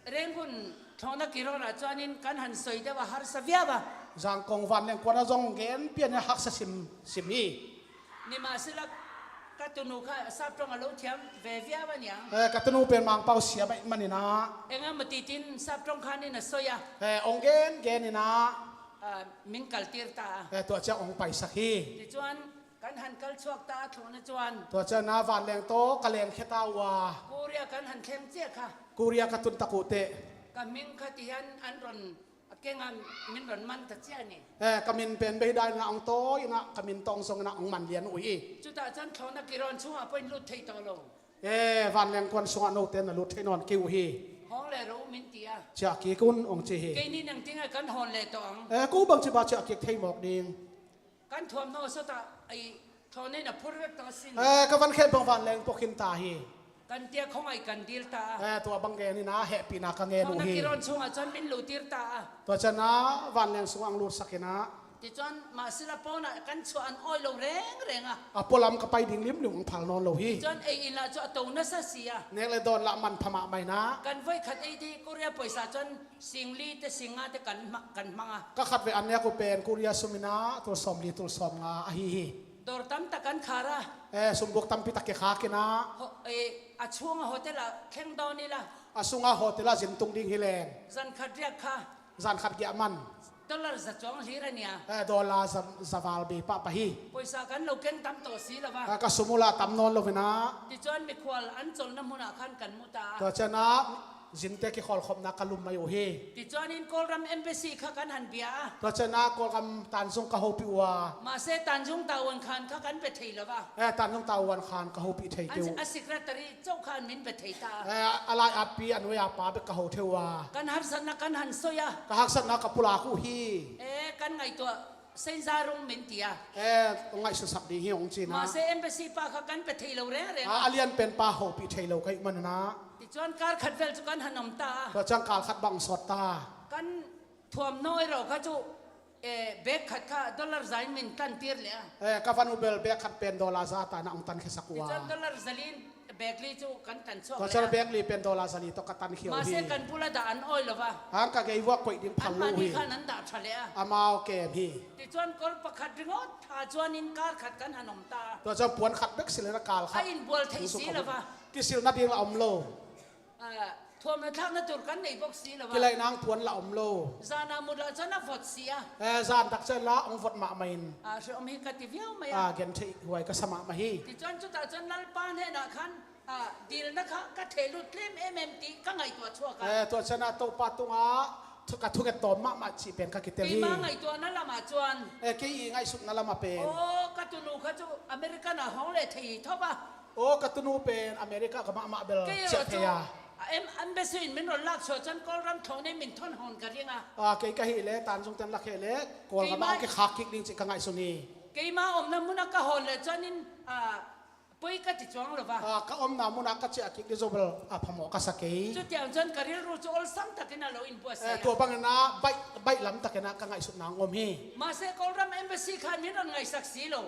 Rangoon thlawhna kirawnah chuanin kan han sawi deuh a, harsa viau a. Zangkong vanleng kuana zong gen pian a haksa sim, sim hi. Nimahsela ka tunu kha Sapṭawng a lo thiam ve viau a niang. Eh, ka tunu pen Mangpau siam ahih manin a. Engemaw titin Sapṭawng khanin a sawi a. Eh, hong gen genin a. A, min kaltir ta a. Eh, tua ciang hong paisak hi. Tichuan, kan han kal chhuak ta a thlawhna chuan. Tua ciangin a vanleng tawh ka leng khia ta uh a. Korea kan han thleng chiah kha. Korea ka tun tak uh teh. Ka hming kha ti hian an rawn a kenga min rawn man ta chiah a ni. Eh, ka min pen Beidai in a hong tawi in a, ka min tawh hong zawng in a hong man lian uh hi. Chutah chuan thlawhna kirawn chhungah pawhin lut thei tawh lo. Eh, vanleng kuan sungah note na lut thei nawn kei uh hi. Hawng leh ro min ti a. Chiah kik un hong chi hi. Keini nang tinga kan hawn leh tawh ang. Eh, ko bang chi ba chiah kik thei mawk ding. Kan thuamhnaw sawtah, ai, thlawhna in a phur vek tawh a sin. Eh, ka van khem pawh vanleng pawh khin ta hi. Kan tia khuangaih kan dil ta a. Eh, tua bang gen in ah hehpihna ka ngen uh hi. Khuang na kirawn chungah chuan min lutir ta a. Tua ciang ah vanleng sungah ang lutsak in ah. Tichuan mahse la pawnah kan chhuah an awih lo reng reng a. A pualam ka pai ding limlim ang phal nawn lo hi. Tichuan ei inah chu a to nasa si a. Nek le dawn lah manpha mahmah in ah. Kan voi khat ei te Korea pawisa chuan sing li te sing nga te kan hma-, kan hmang a. Ka khat ve an nek uh pen Korea sum in ah tul sawm li tul sawm nga ahi hi. Dawr tam tak kan khar a. Eh, sumbuak tampi tak ke khak in ah. Ho-, eh, a chhunga hotel ah thleng dawn ila. A sunga hotel ah zin tung ding hi leng. Zan khat riak kha. Zan khat giah man. Dollar za chuang hlir a nia. Eh, dollar za, za val bei pahpah hi. Pawisa kan lo keng tam tawh si lo va. Eh, ka sum uh lah tam nawn lo in ah. Tichuan mikhual an chawlhna hmunah khan kan mu ta a. Tua ciang ah zinte kikhawlkhawmna ka lum mai uh hi. Tichuanin Kawlram embassy kha kan han bia a. Tua ciang ah Kawlgam Tanzung ka hopih uh a. Mahse Tanzung Tavuan Khan kha kan be thei lo va. Eh, Tanzung Tavuan Khan ka hopih thei kei uh. A secretary chauh khan min be thei ta. Eh, a lai-atpi a nuai-a pa bek ka ho thei uh a. Kan harsatna kan han sawi a. Ka haksatna ka pulak uh hi. Eh, kan ngaihtuah Saint Zarung min ti a. Eh, ngaihsutsak ding hi hong ci in ah. Mahse embassy pa kha kan be thei lo reng reng a. A, a lian pen pa hopih thei lo ka hih man un ah. Tichuan kar khat vel chu kan han awm ta a. Tua ciang kar khat bang sawt ta. Kan thuam nawi rawh kha chu, eh, bag khat kha dollar zain min tantir leh a. Eh, ka van uh bel bag khat pen dollar za ta in ah hong tankhiasak uh a. Tichuan dollar zalin bag li chu kan tan chhuak leh a. Tua ciang bag li pen dollar zali tawh ka tankhia uh hi. Mahse kan bula dah an awih lo va. Hang ka gei vuah koih ding phal lo hi. Anmahni khan an dah ṭha leh a. Amau kem hi. Tichuan kawr pakhat ringawt ha chuanin kar khat kan han awm ta. Tua ciang puan khat bek sil in ah kar khat. A inbual theih si lo va. Kisilna ding lah awm lo. Ah, thuamna thlakna tur kan nei bawk si lo va. Kilaihna ang puan lah awm lo. Zana mut lah chuan a vawt si a. Eh, zan tak ciang lah hong vawt mahmah in. Ah, hreawm hi ka ti viau mai a. Ah, gen theih huai ka sa mahmah hi. Tichuan chutah chuan Lalpa hnenah khan, ah, dilna kha ka theh lut tlem em em tih ka ngaihtuah chhuak a. Eh, tua ciang ah Topa tungah thu-, ka thunget tawm mahmah cih pen ka kitel hi. Keima ngaihtuahna lamah chuan. Eh, kei i ngaihsutna lamah pen. Aw, ka tunu kha chu American-ah hawng leh thei tho va. Aw, ka tunu pen America ka mahmah bel ciah thei a. Kei erawh chu, a, em, embassy-in min rawn lak chhuah chuan Kawlram thlawhna min thawn hawn ka ring a. Ah, kei ka hih leh, Tanzung ten lak hih leh, Kawlgam ah hong kikhak kik ding cih ka ngaihsun hi. Keima awmna hmuna ka hawn leh chuanin, ah, pui ka ti chuang lo va. Ah, ka awmna hmunah ka chiah kik ding zawk bel a phamawh ka sa kei. Chutiang chuan ka rilru chu awlsam takin a lo inbuatsaih a. Eh, tua bangin ah baih, baih lam takin ah ka ngaihsutna ang awm hi. Mahse, Kawlram embassy khan min rawn ngaihsak si lo.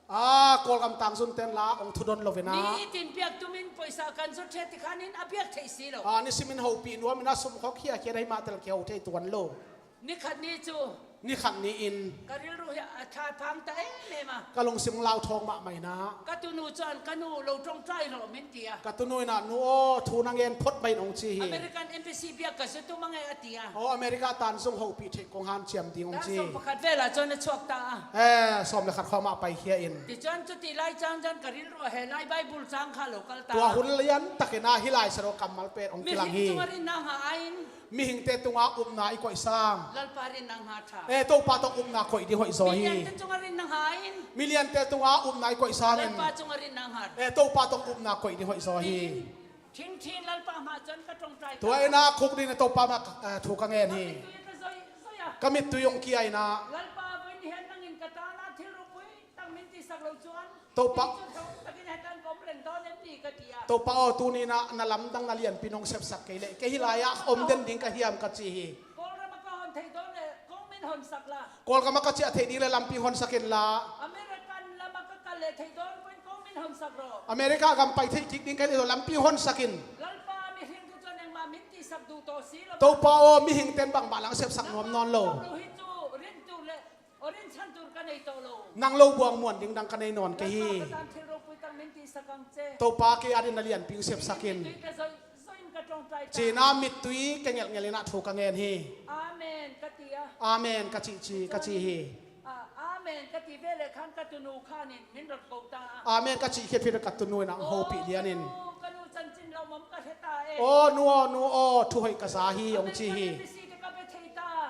Ah, Kawlgam Tanzung ten lah hong thu dawn lo in ah. Mi itin biak tumin pawisa kan zawt ṭheh ti khanin a biak theih si lo. Ah, nisimin hopih nuamin a sum khawk hiakhia a hih mah tel kiho thei tuan lo. Ni khat ni chu. Ni khat niin. Ka rilru hi a ṭha phang ta em em a. Ka lungsim lau thawng mahmah in ah. Ka tunu chuan ka nu lo ṭawngṭai hlawh min ti a. Ka tunu in ah, nu aw, thu na ngen phawt mai in hong chi hi. American embassy biak ka zu tum ange a ti a. Aw, America Tanzung hopih theih kong hanciam ding hong chi. Tan sawm pakhat velah chuan a chhuak ta a. Eh, sawm le khat khawmah paikhia in. Tichuan chuti lai chang chuan ka rilruah he lai Bible chang kha lo kal ta. Tua hun lian takin ah hih lai sarawk kammal pen hong kilang hi. Mihring chunga rinna ngah aiin. Mihingte tunga upna i koih sang. Lalpa rinna ngah ṭha. Eh, Topa tawh upna koih ding hoih zaw hi. Miliante chunga rinna ngah aiin. Miliante tunga upna i koih sangin. Lalpa chunga rinna ngah. Eh, Topa tawh upna koih ding hoih zaw hi. Ṭhingṭhin Lalpa hmah chuan ka ṭawngṭai ta. Tua in ah khuk dingin Topa mah, eh, thu ka ngen hi. Ka mittui ka zawi zawi a. Ka mittui hong kia in ah. Lalpa, vawiin hian nangin ka tana thil ropui tak min tihsak lo chuan. Topa. Kei chu thawng takin hetiang ka awm reng dawn em ni ka ti a. Topa aw, tuni in ah na lamdang na lianpi nong sepsak kei leh kei hih lai-ah awm den ding ka hiam ka chi hi. Kawlrama ka hawn theih dawn leh kong min hawnsak la. Kawlgama ka chiah theih ding leh lampi hawnsak inla. American lama ka kal leh theih dawn pawhin kong min hawnsak rawh. America gam pai theih kik ding ka hih leh lampi hawnsak in. Lalpa, mihringte chuan engmah min tihsak duh tawh si lo. Topa aw, mihingten bangmah lah sepsak nuam nawn lo. Nangmah lo hi chu rin tur leh aw rinchhan tur ka nei tawh lo. Nang lo buang muan ding dang ka nei nawn kei hi. Lalpa, ka tan thil ropui tak min tihsak ang che. Topa, kei adin na lianpi hong sepsak in. Ka zawi Zawiin ka ṭawngṭai ta. Cih in ah mittui ke ngelh ngelh in ah thu ka ngen hi. Amen ka ti a. Amen ka cih ci, ka ci hi. Ah, amen ka ti veleh khan ka tunu khanin min rawn ko ta a. Amen ka cih khiat phei ka tunu in ah hopih lianin. Aw, ka nu chanchin lawmawm ka hre ta e. Aw, nu aw, nu aw, thu hoih ka za hi, hong ci hi.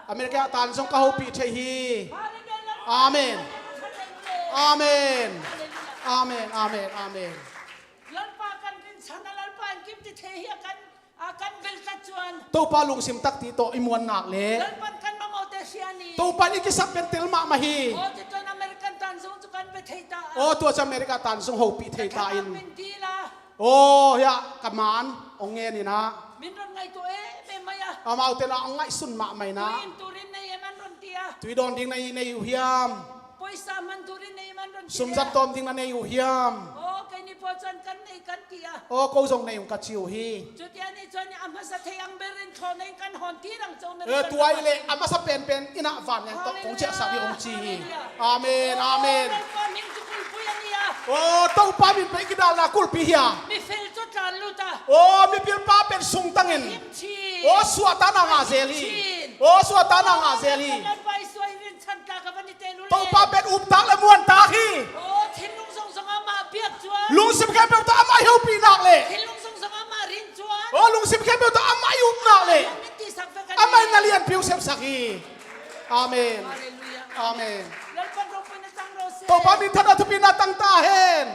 America Tanzung ka hopih thei hi. Hallelujah. Amen. Amen. Hallelujah. Amen, amen, amen. Lalpa kan rinchhan a, Lalpa engkim ti thei hi a, kan, a, kan bel tlat chuan. Topa lungsim tak ti tawh i muan nak leh. Lalpan kan mamawhte hria ni. Topan i kisap pen tel mahmah hi. Aw, ti chuan American Tanzung chu kan be thei ta a. Aw, tua chu America Tanzung hopih thei ta in. Ka thangah min dil a. Aw, hiah ka man hong ngen in ah. Min ron ngaihtuah e, mei mai a. Amaute na hong ngaihsun mahmah in ah. Tui in turin nei em an ron ti a. Tui dawn ding na nei uh hiam? Poisa man turin nei em an ron ti a. Sumzat tawm ding na nei uh hiam? Aw, kei ni pawh chuan kan nei kan ti a. Aw, ko zong nei ung ka ci uh hi. Chutia ni chuan a hmasa thei ang berin thlawna in kan hawn tir ang. Eh, tua i leh a masa penpen in ah vanleng tawh kong ciahsak hi hong ci hi. Amen, amen. Aw, Topa min pei kidalna kulhpi hi a. Aw, mipil pa pen sungtangin. Aw, suahtakna ngah zel hi. Aw, suahtakna ngah zel hi. Topa pen uptak le muantak hi. Lungsim khempeuh tawh amah i hopih nak leh. Aw, lungsim khempeuh tawh amah i up nak leh. Amah in na lianpi uh sepsak hi. Amen. Amen. Topa minthanna thupina tang ta hen.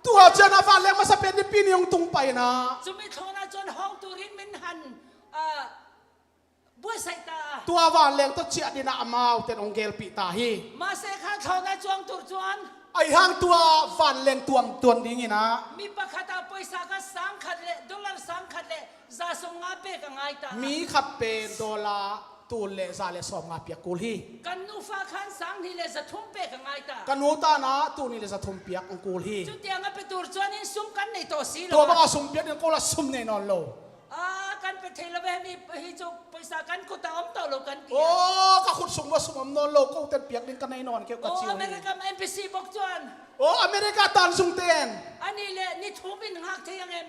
Tua ciang a vanleng masa pen Nipi ni hong tung paina. Tua vanleng tawh ciah dingin ah amaute in hong gelpih ta hi. Mahse kha thlawna chuang tur chuan. Ahi hang tua vanleng tuam tuan dingin ah. Mi pakhat a poisa kha sang khat le dollar sang khat le za sawm nga pek a ngai ta. Mi khat pen dollar tul le za le sawm nga piak kul hi. Kan nufa khan sang hnih le za thum pek a ngai ta. Ka nu tan ah tul hnih le za thum piak hong kul hi. Chutiang a pe tur chuan in sum kan nei tawh si lo. Tua banga sum piak ding ko la sum nei nawn lo. Kan pe thei lo ve, hemi hi chu poisa kan kut a awm tawh lo kan ti a. Aw, ka khut sung maw sum awm nawn lo, ko ten piak ding ka nei nawn keu ka ci uh hi. America embassy bawk chuan. Aw, America tan zung ten. Ani le ni thum in ngak thei ang em?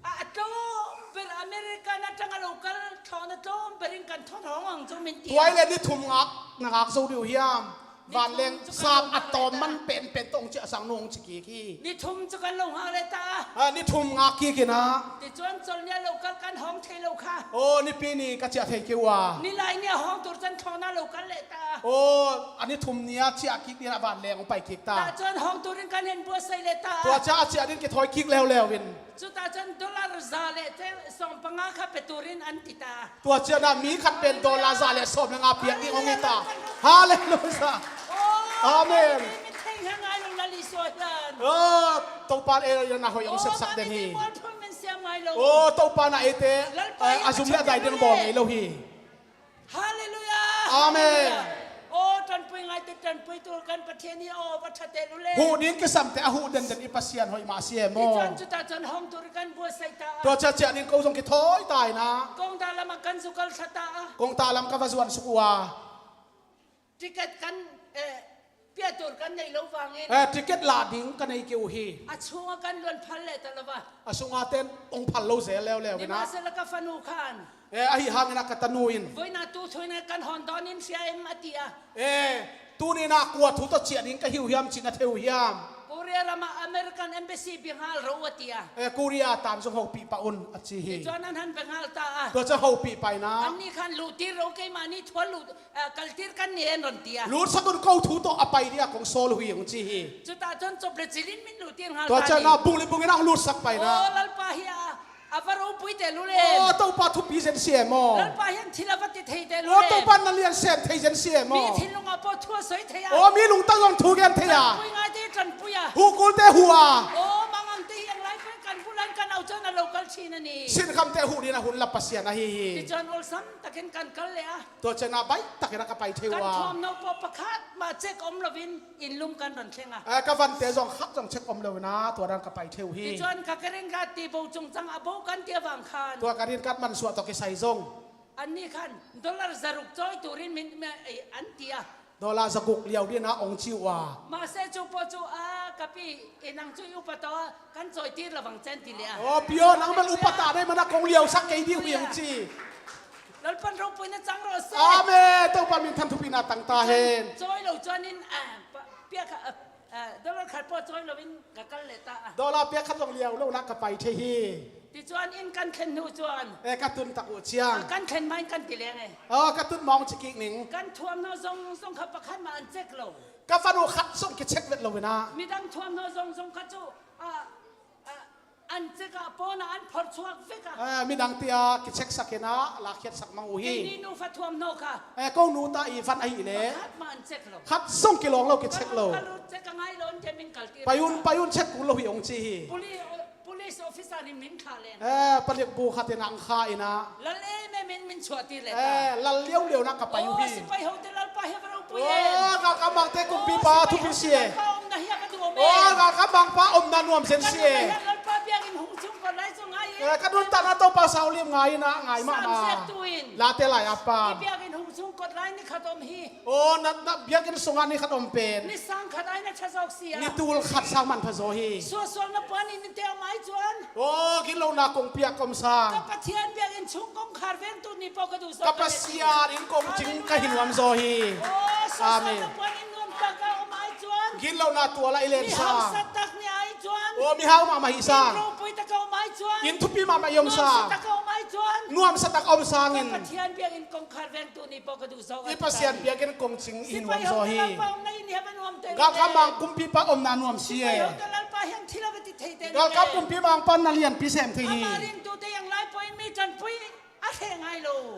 A tlawm ber America na tang a lo kal thlawna tlawm berin kan thawn hawng ang chu min ti a. Tua i leh ni thum ngak na ngak zo dih uh hiam? Vanleng sang a tawm man penpen tawh hong ciahsak nu hong ci kik hi. Ni thum chu kan lo ngak leh ta. Ni thum ngak kik in ah. Tichuan Chawlhnia lo kal kan hawng thei lo kha. Aw, Nipi ni ka ciah thei keu a. Nilai nia hawng tur chuan thlawna lo kal leh ta. Aw, a ni thum nia ciah kik dingin ah vanleng hong pai kik ta. Tah chuan hawng turin kan inbuatsaih leh ta. Tua ciang a ciah dingin kithawi kik leuleu in. Chutah chuan dollar za leh sawm panga kha pe turin an ti ta. Tua ciang ah mi khat pen dollar za leh sawm le nga piak ding hong hi ta. Halleluiah. Amen. Aw, Topa in ei na hoih hong sepsak den hi. Aw, Topa in ah eite a zum le a dai ding bawl ngei lo hi. Halleluiah. Amen. Aw, tanpui ngaite, tanpui tur kan Pathian hi aw, va ṭha teh lule. Huh ding kisamte a huh denden i Pasian hoih mah si e maw? Tichuan chutah chuan hawng tur kan buatsaih ta a. Tua ciang ciah dingin ko zong kithawi ta in ah. Kawngta lamah kan zu kal thla ta a. Kawngta lam ka va zuan suk uh a. Ticket kan, eh, pia tur kan nei lo vangin. Eh, ticket lah ding ka nei keu uh hi. A chhunga kan luan phal leh ta lo va. A sunga ten hong phal lo zel leuleu in ah. Nimahsela ka fanu khan. Eh, ahi hangin ah ka tanu in. Vawiina tu thuin kan hawn dawnin hria em a ti a. Eh, tuni in ah kua thu tawh ciah ding ka hi uh hiam cih na thei uh hiam? Korea ramah American Embassy biang nghal ro a ti a. Eh, Korea tan zong hopih pah un a ci hi. Tichuan an han biang nghal ta a. Tua ciang hopih pah in ah. Anni khan luhtir ro keimahni thual luh, eh, kaltir kan ni en rawn ti a. Lutsak un, ko thu tawh a pai dingah kong sawl uh hi hong ci hi. Chutah chuan chawp le chilhin min luhtir nghal ta a ni. Tua ciang ah bung le bungin ah hong lutsak pah in ah. Aw, Lalpa hi a. A va ropui teh lule. Aw, Topa thupi zen si e maw? Lalpa hian thil a va ti thei teh lule. Aw, Topa na lian sem thei zen si e maw? Mi thinlungah pawh thu a sawi thei a. Aw, mi lungtang zong thu gen thei a. Tanpui ngaite tanpui a. Huh kulte huh a. Aw, mangangte hi ang lai pawhin kan bulah kan au chuan a lo kal ṭhin a ni. Sinkhamte huh dingin a hun la Pasian ahi hi. Tichuan awlsam takin kan kal leh a. Tua ciang ah baih takin ah ka pai thei uh a. Kan thuamhnaw pawh pakhat mah check awm lovin inlum kan rawn thleng a. Eh, ka vante zong khat zong check awm lo in ah tua dan ka pai thei uh hi. Tichuan ka green card tih bo chungchang a bo kan tih avang khan. Tua green card mansuah tawh kisai zong. Anni khan dollar zaruk chawi turin min, min, eh, an ti a. Dollar zaguk liau dingin ah hong ci uh a. Mahse chu pawh chu a ka pi, eh, nang chu i upa tawh a kan chawitir lovang che an ti leh a. Aw, Pio, nang bel upa ta dei man ah kong liausak kei ding uh hi hong ci. Lalpan ropuina chang rawh se. Amen. Topa minthan thupina tang ta hen. Chawi lo chuanin, ah, pa-, pia kha, ah, ah, dollar khat pawh chawi lovin ka kal leh ta a. Dollar piak khat zong liau lo in ah ka pai thei hi. Tichuan in kan thlen hnu chuan. Eh, ka tun tak uh ciang. Ah, kan thlen hmain kan ti leng e. Aw, ka tun hma hong ci kik ning. Kan thuamhnaw zawng zawng kha pakhat mah an check lo. Ka fanu khat zong kicheck vet lo in ah. Midang thuamhnaw zawng zawng kha chu, ah, ah, An cek a, a pawn ah an phorh chuak vek a. Eh, midang tia kichek sak in ah, lakhiat sak mang uh hi. Kei ni nu fa thuam nawk a. Eh, ko nu ta i van ahih leh. Pakhat mah an cek lo. Khat zong kilawng lo, kichek lo. Ka lut cek a ngai lo, an tia min kaltir. Pai un, pai un, cek kul lo hi hong ci hi. Puli-, police officer in min khah len. Eh, palik bu khat in ah ang kha in ah. Lal ei me min, min chuahtir le ta. Eh, lal liauliau na ka pai uh hi. Oh, sipai hote Lalpa hi a va ropui en. Oh, galkap mangte kumpipa thupi si e. Lalpa omna hi a va duh om en. Oh, galkap mangpa omna nuam zen si e. Ka nunna hian Lalpa biakinn hung chung kot lai zong ngai in. Eh, ka nuntakna Topa sau lim ngai in ah, ngai mahmah. Sam ziak tu in. Late lai a pan. I biakinn hung chung kot lai ni khat om hi. Oh, na, na biakinn sungah ni khat om pen. Ni sang khat ai na tha zawk si a. Ni tul khat sang man pha zaw hi. Sualsualna puan in te om ai cuan. Oh, ginlohna kong piak om sang. Ka Pathian biakinn chung kong khar veng tu ni pawl ka duh zaw. Ka Pasian in kong cing ka hi nuam zaw hi. Oh, sualsualna puan in nuam tak a om ai cuan. Ginlohna tual ah i len sang. Mi hausa tak ni ai cuan. Oh, mi hau mahmah hi sang. Inn ropui tak a om ai cuan. Inn thupi mahmah i om sang. Nuamsa tak a om ai cuan. Nuamsa tak a om sangin. Ka Pathian biakinn kong khar veng tu ni pawl ka duh zaw. I Pasian biakinn kong cing i hi nuam zaw hi. Galkap mang kumpipa omna nuam si e. Galkap kumpi mangpa na lianpi sem thei hi.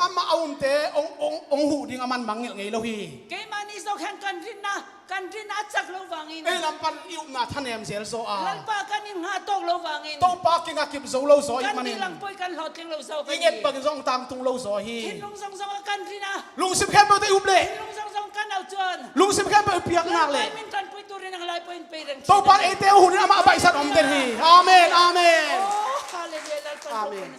Amah a umte ong, ong, ong huh ding a man mangngilh ngei lo hi. Keimah nih zong hian kan rinna, kan rinna a cak lo vangin. Ei lam pan i upna thanem zel zaw a. Lalpa kan inn nga tawk lo vangin. Topa kiang a kip zo lo zaw i hih manin. Kan nih langpui kan hlawhtling lo zaw vangin. I nget bangin zong tangtung lo zaw hi. Thinlung zong zong a kan rinna. Lungsim khempeuh tawh i up leh. Thinlung zong zong kan au cuan. Lungsim khempeuh i piak nak leh. Lalpa min kan pui turin ang lai pui in pei reng. Topa eite uh hunin amah a baihsan om den hi. Amen, amen. Oh, hallelujah, Lalpa. Amen.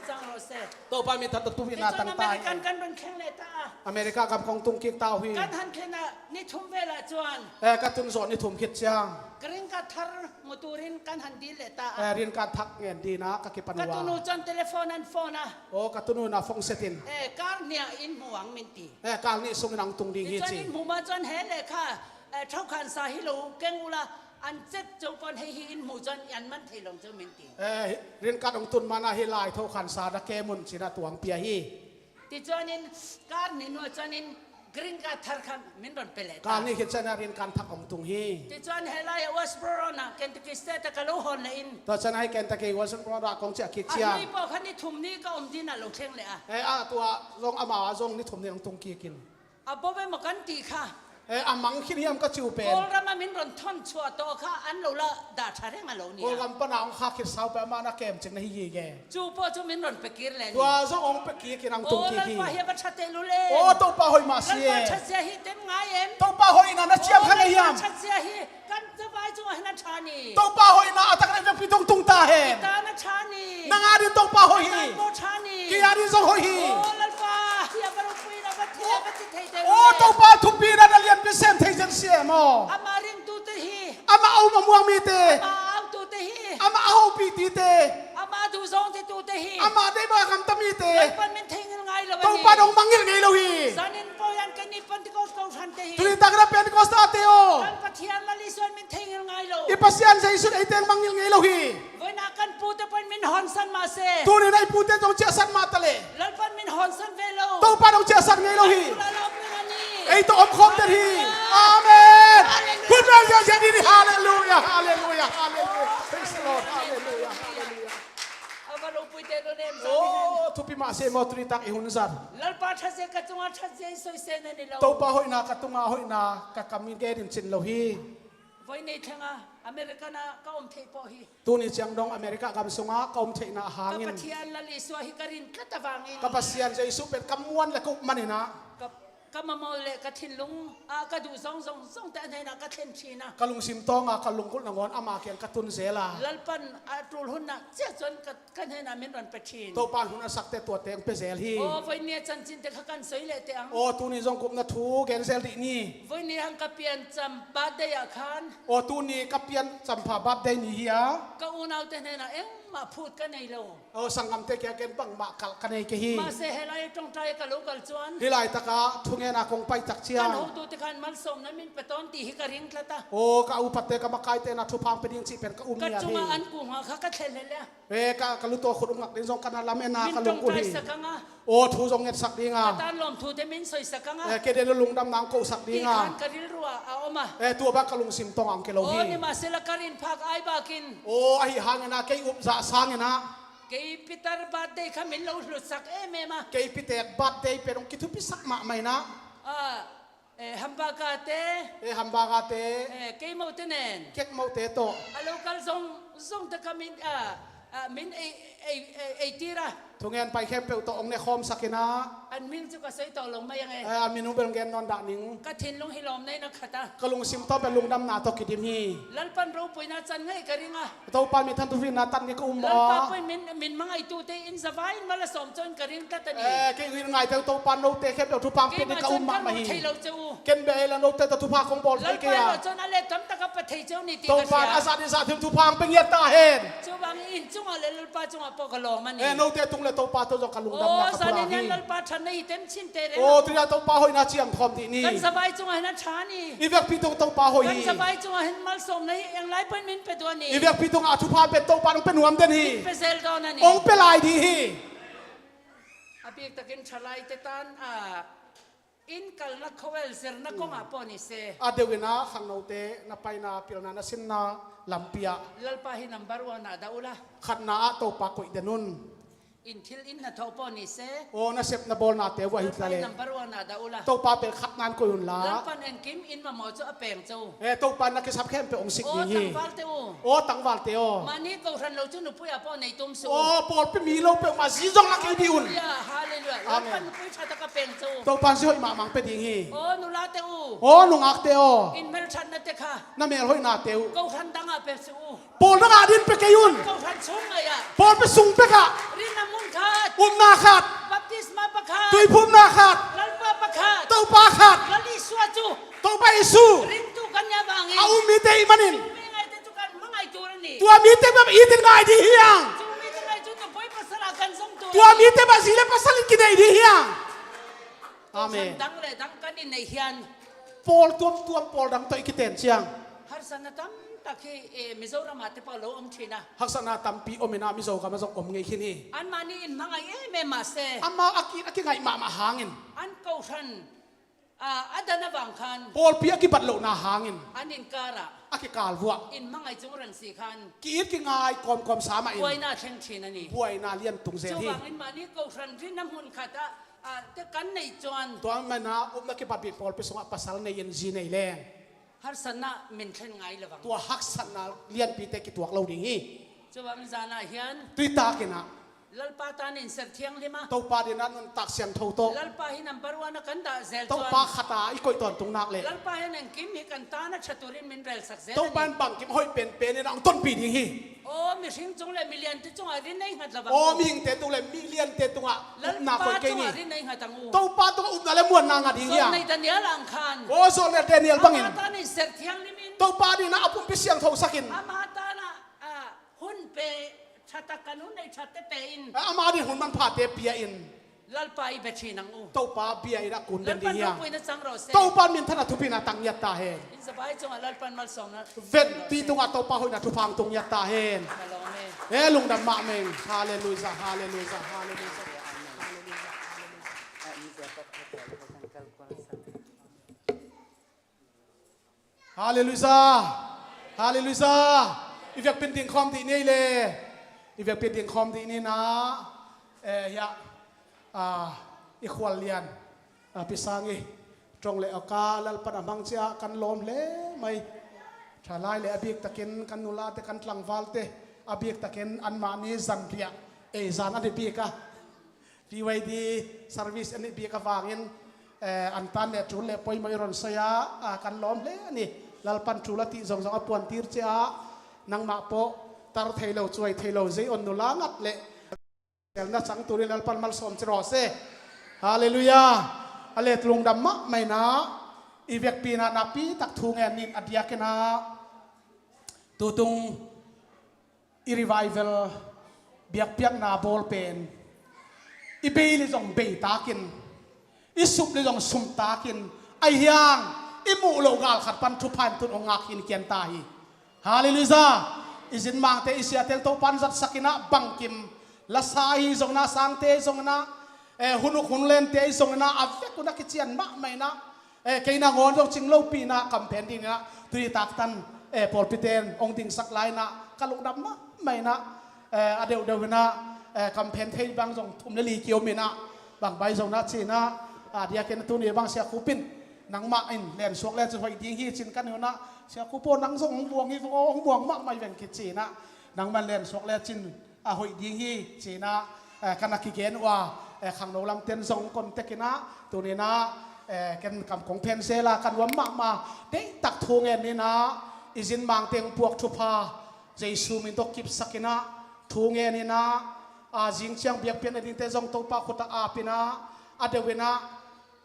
Topa min tawh tupi na tang ta hi. Kan, kan run kheng leh ta a. America gam kong tung kik ta uh hi. Kan han khen a ni thum vel ah cuan. Eh, ka tun zawh ni thum khit ciang. Green card thar mu turin kan han dil leh ta a. Eh, green card thak ngen ding a ka kipan uh a. Ka tunu cuan telephone an phone a. Oh, ka tunu in a phone set in. Eh, kar nih ah in hmu ang min ti. Eh, kar nih sungin ang tung ding hi ci. Cuan in hmu ma cuan he leh kha, eh, thokhansa hi lo keng ula an cek co pawn hei hi in hmu cuan i an man thei lawng cu min ti. Eh, green card hong tun mana hi lai thokhansa na kem un cina tuang pia hi. Ti cuanin kar nih nuah cuanin green card thar kha min rawn pe leh ta. Kar nih khit ciangin green card thak hong tung hi. Ti cuan he lai a Westboro na Kentucky State a ka lo hawn leh in. Tua ciangin hei Kentucky Westboro ah kong ciah kik ciang. A ni pawh kha ni thum ni ka om ding a lo thleng leh a. Eh, a tua zong amah zong ni thum ni hong tung kik in. A bawm emaw kan tih kha. Eh, a mang khin hiam ka ci uh pen. Kawlram a min rawn thawn chhuah tawh kha an lo la dah ṭha reng a lo ni a. Kawlram pana hong khak khit sau pen amah na kem cing na hi gige. Chu pawh chu min rawn pe kir leh ni. Tua zong hong pe kik in ang tung kik hi. Aw, Lalpa hi a va ṭha teh lul em. Aw, Topa hoih mah si e. Lalpa ṭhatzia hi tem ngai em. Topa hoihna na ciam kha ngei hiam? Lalpa ṭhatzia hi. Kan zavai cungah hin a ṭha ni. Topa hoihna a tak rengpi tungtung ta hen. I ta na ṭha ni. Nang a din Topa hoih hi. Kan pawh ṭha ni. Kei a din zong hoih hi. Aw, Lalpa hi a va ropui na va thei a va ci thei te. Aw, Topa thupi na na lianpi sem thei zen si e maw? Ama ringtute hi. Ama a um a muang mite. Ama a autute hi. Ama a hopih tite. Ama duh zawng titute hi. Ama deih bang a gamta mite. Lalpan min thei ngil ngai lo a ni. Topa dong mangngilh ngei lo hi. Zanin pawh hian kan ni Pentecost kohhrante hi. Tuni tak na Pentecost-ate aw. Kan Pathian Lal Isuan min thei ngil ngai lo. I Pasian Jesu'n ei teng mangngilh ngei lo hi. Vawiina kan pute pawhin min hawnsan mah se. Tuni na i pute zong ciahsan mah ta leh. Lalpan min hawnsan ve lo. Topa dong ciahsan ngei lo hi. Kan pula lo min a ni. Ei tawh om khawm den hi. Amen. Hallelujah. Khut beng ziahziah dih ni. Hallelujah. Hallelujah. Hallelujah. Praise the Lord. Hallelujah. Hallelujah. A va ropui te lo nem zan. Oh, thupi mah se maw tuni tak i hun zan. Lalpa ṭhatzia ka cungah ṭhatzia i soisel na ni lo. Topa hoihna ka tungah hoihna ka kam in gen in cin lo hi. Voi nei thlenga America-na ka om theih pawh hi. Tuni ciang dong America gam sungah ka om theihna hangin. Ka Pathian Lal Isua hi ka rin tlat avangin. Ka Pasian Jesu pen ka muan le ka up maninah. Ka, ka mamawh le ka thinlung ah ka duh zawng zawng zawngte a hnenah ka thlen ṭhin a. Ka lungsim tawnga ka lunggulh nangawn ama kiang ka tun zel a. Lalpan a tul hunah ciah chuan ka, ka hnenah min rawn pe ṭhin. Topan hun a sakte tuate ang pe zel hi. Aw, voi nia chanchin te kha kan sawi leh teh ang. Aw, tuni zawng kupna thu gen zel dih ni. Voi nia hang ka pian cham birthday ah khan. Aw, tuni ka pian champha birthday ni hi a. Ka unaute hnenah engmah phut ka nei lo. Aw, sanggamte kiang ken bangmah kalh ka nei kei hi. Mahse, helai ṭawngṭai ka lo kal chuan. Hi laitakah thungena kong pai tak ciang. Kan hotute khan malsawmna min pe tawn tih hi ka ring tlat a. Aw, ka upatte ka makaite na thupha ang pe ding cih pen ka um ngiat hi. Ka chungah an kung hma kha ka thlelh hlelh a. E, ka, ka lu tawh khut ung ngak ding zawng ka na lam en a ka lunggulh hi. Min ṭawngṭai sak ang a. Aw, thu zong ngetsak ding a. Ka tan lawm thute min soisak ang a. Eh, kei den lungdam nang kohsak ding a. Kikhan ka rilru ah a om a. Eh, tua bang ka lungsim tawng ang ke lo hi. Aw, ni mah sela ka rinphak ai bakin. Aw, ahi hangin a, kei upzah sangin a. Kei Peter birthday kha min lo hlutsak em em a. Kei Peter birthday pen hong kithupisak mahmah in a. Ah, eh, Hambaga te. Eh, Hambaga te. Eh, kei mote nen. Kek mote tawh. A local zong, zong te kha min, ah, ah, min ei, ei, ei, ei tira. Thungen pai khempeuh tawh hong ne khawmsak in a. An min cu ka soi tawh lo mai ang e. Eh, a min uh bel gen nawn dah ning. Ka thinlung hi lawm nei na khat a. Ka lungsim tawh bel lungdamna tawh kidim hi. Lalpan ropuina can ngei ka ring a. Topa mi than thupina tan ni ka um maw. Lalpa pui min, min mangaitute in zavai in mala sawm cawin ka ring tlat a ni. Eh, kei in ngaite uh Topa note khempeuh thupha pia ni ka um mahmah hi. Kei mah cun ka thei lo cu. Ken bia ei la note tawh thupha kong bawl thei kei a. Lalpa in cun a let tamtak a pia thei ceu ni ti ka hria. Topa in a zat in zat thum thupha hong pia ngiat ta hen. Cu bang in cungah le Lalpa cungah pawh ka lawm a ni. Eh, note tung le Topa tawh zong ka lungdamna ka pulak hi. Aw, zanin Lalpa than na hi tem chin te reng. Aw, tunia Topa hoihna ciang thawm dih ni. Kan zavai cungah hin a tha ni. I vekpi tung Topa hoih hi. Kan zavai cungah hin malsawmna hi eng lai pawh in min pia duah ni. I vekpi tungah a thupha pen Topa in hong pia nuam den hi. Min pia zel dawn a ni. Hong pia lai dih hi. A bik takin thalai te tan a inn kalna khawel zirna kongah pawh ni se. A deuh in a khangnote na paina pilna na sinna lampi ah. Lalpa hi number one ah dah uhla. Khatna ah Topa koih den un. Inn thil in na thawh pawh ni se. Aw, na sep na bawlnate uh ahi tla le. Lalpa hi number one ah dah uhla. Topa pen khatna in koih unla. Lalpan engkim in mamawh cu a peng cu. Eh, Topa in na kisap khempeuh hong sik ding hi. Aw, tangvalte uh. Aw, tangvalte aw. Mahni kohhran lo cu nupui ah pawh nei tum su. Aw, pawlpi mi lo peuhmah zi zong lak ei dih un. Halleluiah, halleluiah. Amen. Lalpan nupui ṭha tak a peng cu. Topa in zi hoih mahmah pia ding hi. Aw, nulate uh. Aw, nungakte aw. In mel ṭhatna te kha. Na mel hoihnate uh. Kohhran dangah pia su uh. Pawl dangah din pia kei un. Kohhran chung ngai ah. Pawlpi sung pek ah. Rinna mun khat. Upna khat. Baptisma pakhat. Tuiphumna khat. Lalpa pakhat. Topa khat. Lal Isua cu. Topa Isu. Ringtu kan nia bangin. A um mite ih manin. Umi ngaite cu kan mangai tur a ni. Tua mite bang it in ngai dih hiang. Cu mite ngai cu tua boy pasal a kan zong tur. Tua mite bang zi le pasal in kineih dih hiang. Amen. Dang le dang kan in nei hian. Pawl tuamtuam pawl dang tawh i kiten ciang. Harsatna tamtak hi, eh, Mizoram ah te pawl lo om ṭhin a. Haksatna tampi om in a Mizoram ah zong om ngei khin hi. Anmah nih in hmangai em em mah se. Amah a ki, a kingaih mahmah hangin. An kohhran, ah, a dan avang khan. Pawlpi a kibat lohna hangin. An inkar ah. A kikal vuah. In hmangai cung reng si khan. Ki-it kingai kawmkawm sa mah in. Buaina thleng ṭhin a ni. Buaina lian tung zel hi. Cuvangin mahni kohhran rinna hmun khat ah, ah, te kan neih cuan. Tua manin a upna kipatpih pawlpi sungah pasal nei in zi nei leng. Harsatna min thlen ngai lo vang. Tua haksatna lianpite kituak lo ding hi. Cuvang zan ah hian. Tuitakin ah. Lalpa tan in ser thianghlim a. Topa din a nuntak siangtho tawh. Lalpa hi number one a kan dah zel cuan. Topa khat a i koih tawntung nak leh. Lalpa hian engkim hi kan tan a ṭha turin min relsak zel a ni. Topa in bangkim hoih penpen in a hong tonpih ding hi. Aw, mihring cung le miliante cungah rin nei nghat lo vang. Aw, mihingte tung le miliante tungah upna koih kei ni. Lalpa cungah rin nei nghat ang u. Topa tungah upna le muanna ngah ding hi a. Zawlnei Daniel ang khan. Aw, zawlnei Daniel bangin. Ama tan in ser thianghlim in. Topa din a a pumpi siangthosak in. Ama tan a, a, hun pe ṭha tak kan hun nei ṭhatte pe in. A, ama din hun manphate pia in. Lalpa i bia ṭhin ang u. Topa bia in a kun den ding hi a. Lalpan ropuina cang rawh se. Topa min than a thupina tang ngiat ta hen. In zavai cungah Lalpan malsawmna. Venpi tungah Topa hoihna thupha hong tung ngiat ta hen. Ka lawm e. E lungdam mah meng. Halleluiah, halleluiah, halleluiah. Halleluiah. Halleluiah. I vekpi in dingkhawm dih ni ei le. I vekpi in dingkhawm dih ni na. Eh, hiah. Ah, i khual lian. Ah, pisang i. Ṭong le awka Lalpan a hmang ciah kan lawm hle mai. Ṭhalai le a bik takin kan nulate kan tlangvalte. A bik takin anmahni zan riah. Ei zan a ni bik a. P Y D service a nih bik avangin, eh, an tan le tul le poimaw i ron sawi a, a, kan lawm hle a ni. Lalpan tul a tih zongzong a puantir ciah nangmah pawh tar thei lo, cuai thei lo, zei on nula ngat le na cang turin Lalpan malsawm ci raw se. Halleluiah. A let lungdam mahmah in a, i vekpi in a napi tak thu ngen ning a diakin a, tutung i revival biakpiakna bawl pen i bei le zong bei takin, i sum le zong sum takin, ahi hiang i muh loh gal khat pan thupha in tun hong ngak hi in kian ta hi. Halleluiah. I zin mangte i siate Topan zatsak in a bangkim lasa ahi zongin a, sangte zongin a, Eh, hun uk hun lente ahi zongin ah, a vek un ah kician mahmah in ah, eh, kei nangawn zong cing lopi in ah, campaign ding in ah, tuni taktan, eh, pawlpite in hong dingsak lai in ah, ka lungdam mahmah in ah, eh, a deuhdeuh in ah, eh, campaign thei bang zong thum le li kiom in ah, bang bai zong na ci in ah, a diakin tuni bang Sia Khup in, nangmah in lensuak lecin hoih ding hi cin ka neu in ah, Sia Khup aw, nang zong hong muang hi vong aw, hong muang mahmah hi veng kici in ah, nangmah in lensuak lecin a hoih ding hi ci in ah, eh, ka na kigen uh a, eh, khangno lamten zong kon tek in ah, tuni in ah, eh, ken kam kong phen sel a, ka nuam mahmah, deihtak thu ngen in ah, i zin mang teng puak thupha, Jesu min tawh kipsak in ah, thu ngen in ah, a zing ciang biakpiakna dingte zong Topa khut ah ap in ah, a deuh in ah,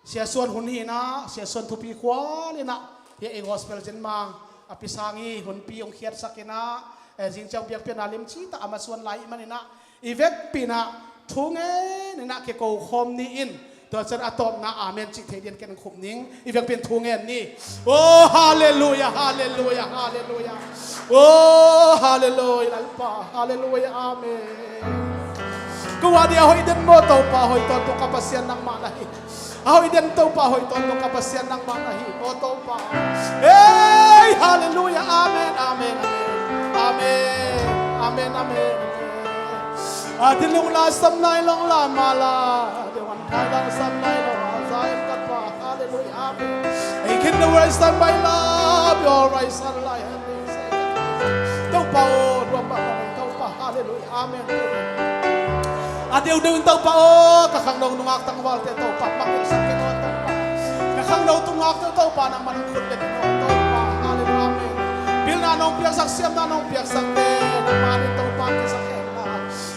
Sia Suan hun hi in ah, Sia Suan thupi khual in ah, hih ei gospel zin mang, a pi sang hi, hunpi hong khiatsak in ah, eh, zing ciang biakpiakna lim cita a ma suan lai ahih man in ah, i vekpi in ah, thu ngen in ah kiko khawm ni in, tua ciang a tawpna amen cih thei dingin ken khup ning, i vekpi in thu ngen ni. Oh, halleluiah, halleluiah, halleluiah. Oh, halleluiah, Lalpa, halleluiah, amen. Ko a ding a hoih den maw Topa, hoih tawntung ka Pasian nangmah na hi. A hoih den Topa, hoih tawntung ka Pasian nangmah na hi, aw Topa. Hey, halleluiah, amen, amen, amen. Amen, amen, amen, amen. A thinlung la sam nai lo, la ma la, a deuh an thai la sam nai lo, a za em ka Pa, halleluiah, amen. Hey, kin the world stand by love, your right side line. Topa aw, nuam mahmah, Topa, halleluiah, amen. A deuhdeuh in Topa aw, ka khangno nungak tangvalte Topa, mangngilhsak ken aw Topa. Ka khangno tungakte Topa, nangman hong khut bek in aw Topa, halleluiah, amen. Pilna nong piaksak, siamna nong piaksak te, nangmah in Topa, kisak hen la.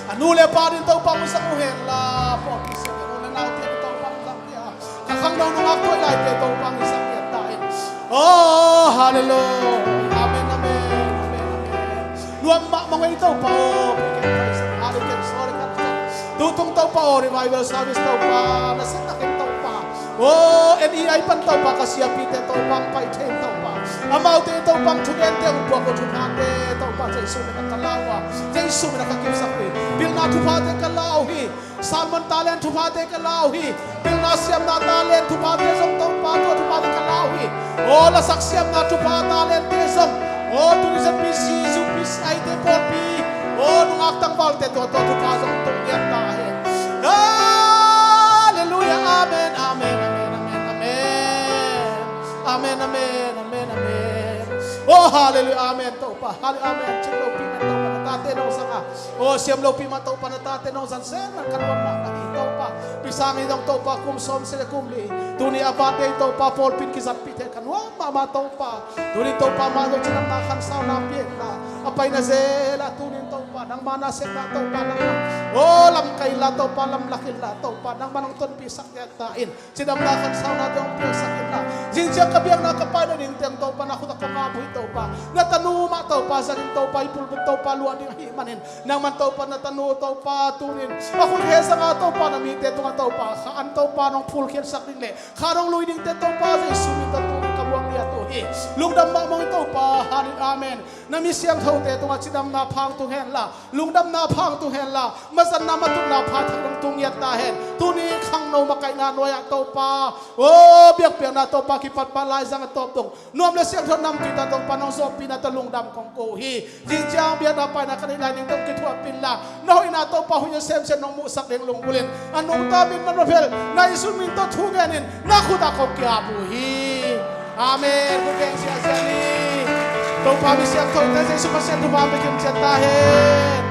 A nu le pa in Topa, musak uh hen la, pawlpi sia, u le naute in Topa, musak uh hen la. Ka khangno nungak tuai laite Topa hong hisak ngiat ta in. Oh, halleluiah. Amen, amen, amen, amen. Nuam mahmah ngei Topa aw. Halleluiah, sorry ka. Tutung Topa aw, revival service Topa, na sep takin Topa. Oh, N E I pan Topa ka siapite Topa hong pai thei Topa. Amaute Topa hong thugente hong puak uh thuphate Topa Jesu min a ka la uh a. Jesu min a ka kipsak uh hi. Pilna thuphate ka la uh hi. Sermon talent thuphate ka la uh hi. Pilna siamna talent thuphate zong Topa, tua thuphate ka la uh hi. Aw, lasak siamna thupha talente zong, aw, tuni zong P C, U P C I te pawlpi, aw, nungak tangvalte tua, tua thupha zong tung ngiat ta hen. Halleluiah, amen, amen, amen, amen, amen. Amen, amen, amen, amen. Aw, halleluiah, amen, Topa, halleluiah, amen. Cing lopi mah Topa na tate nong zang a. Aw, siam lopi mah Topa na tate nong zang zen man ka nuam mahmah hi Topa. Pi Sang hi dong Topa kum sawm sia le kum li. Tuni a birthday Topa pawlpi in kizatpih thei ka nuam mahmah Topa. Tuni Topa mah zong cidamna khansauna pia in la. A paina zel a tuni in Topa nangma nasepna Topa nangma. Aw, lamkai in la Topa, lamlak in la Topa nangma nong tonpihsak ngiat ta in. Cidamna khansauna te hong piaksak in la. Zingciang ka biakna ka paina ding teng Topa na khut ah kong ap uh hi Topa. Na tanu mah Topa zang in Topa i pulpit Topa luah ding ahih manin. Nangman Topa na tanu Topa tuni in a khut hehsa a Topa na mite tungah Topa kha an Topa nong phulkhiatsak ding le kha nong lui dingte Topa Jesu min tawh tuni in ka buang ngiat uh hi. Lungdam mahmah ing Topa. Halleluiah, amen. Na mi siangthote tungah cidamna pha hong tung hen la, lungdamna pha hong tung hen la, mazatna matutna pha thak hong tung ngiat ta hen. Tuni khangno makaihna nuai-ah Topa, aw, biakpiakna Topa kipatpah laizang a tawp dong nuam le siangtho namtui tawh Topa nong zawhpihna tawh lungdam kong ko uh hi. Zingciang biakna paina ka neih lai ding tawh kithuahpih in la, na hoihna Topa hoihna semsem nong muhsak ding lunggulh in, a nungta min man va phel na Jesu min tawh thu ngen in na khut ah kong ki-ap uh hi. Amen. Khut beng ziahziah ni. Topa mi siangthote Jesu Khazih thupha pia kim ciat ta hen.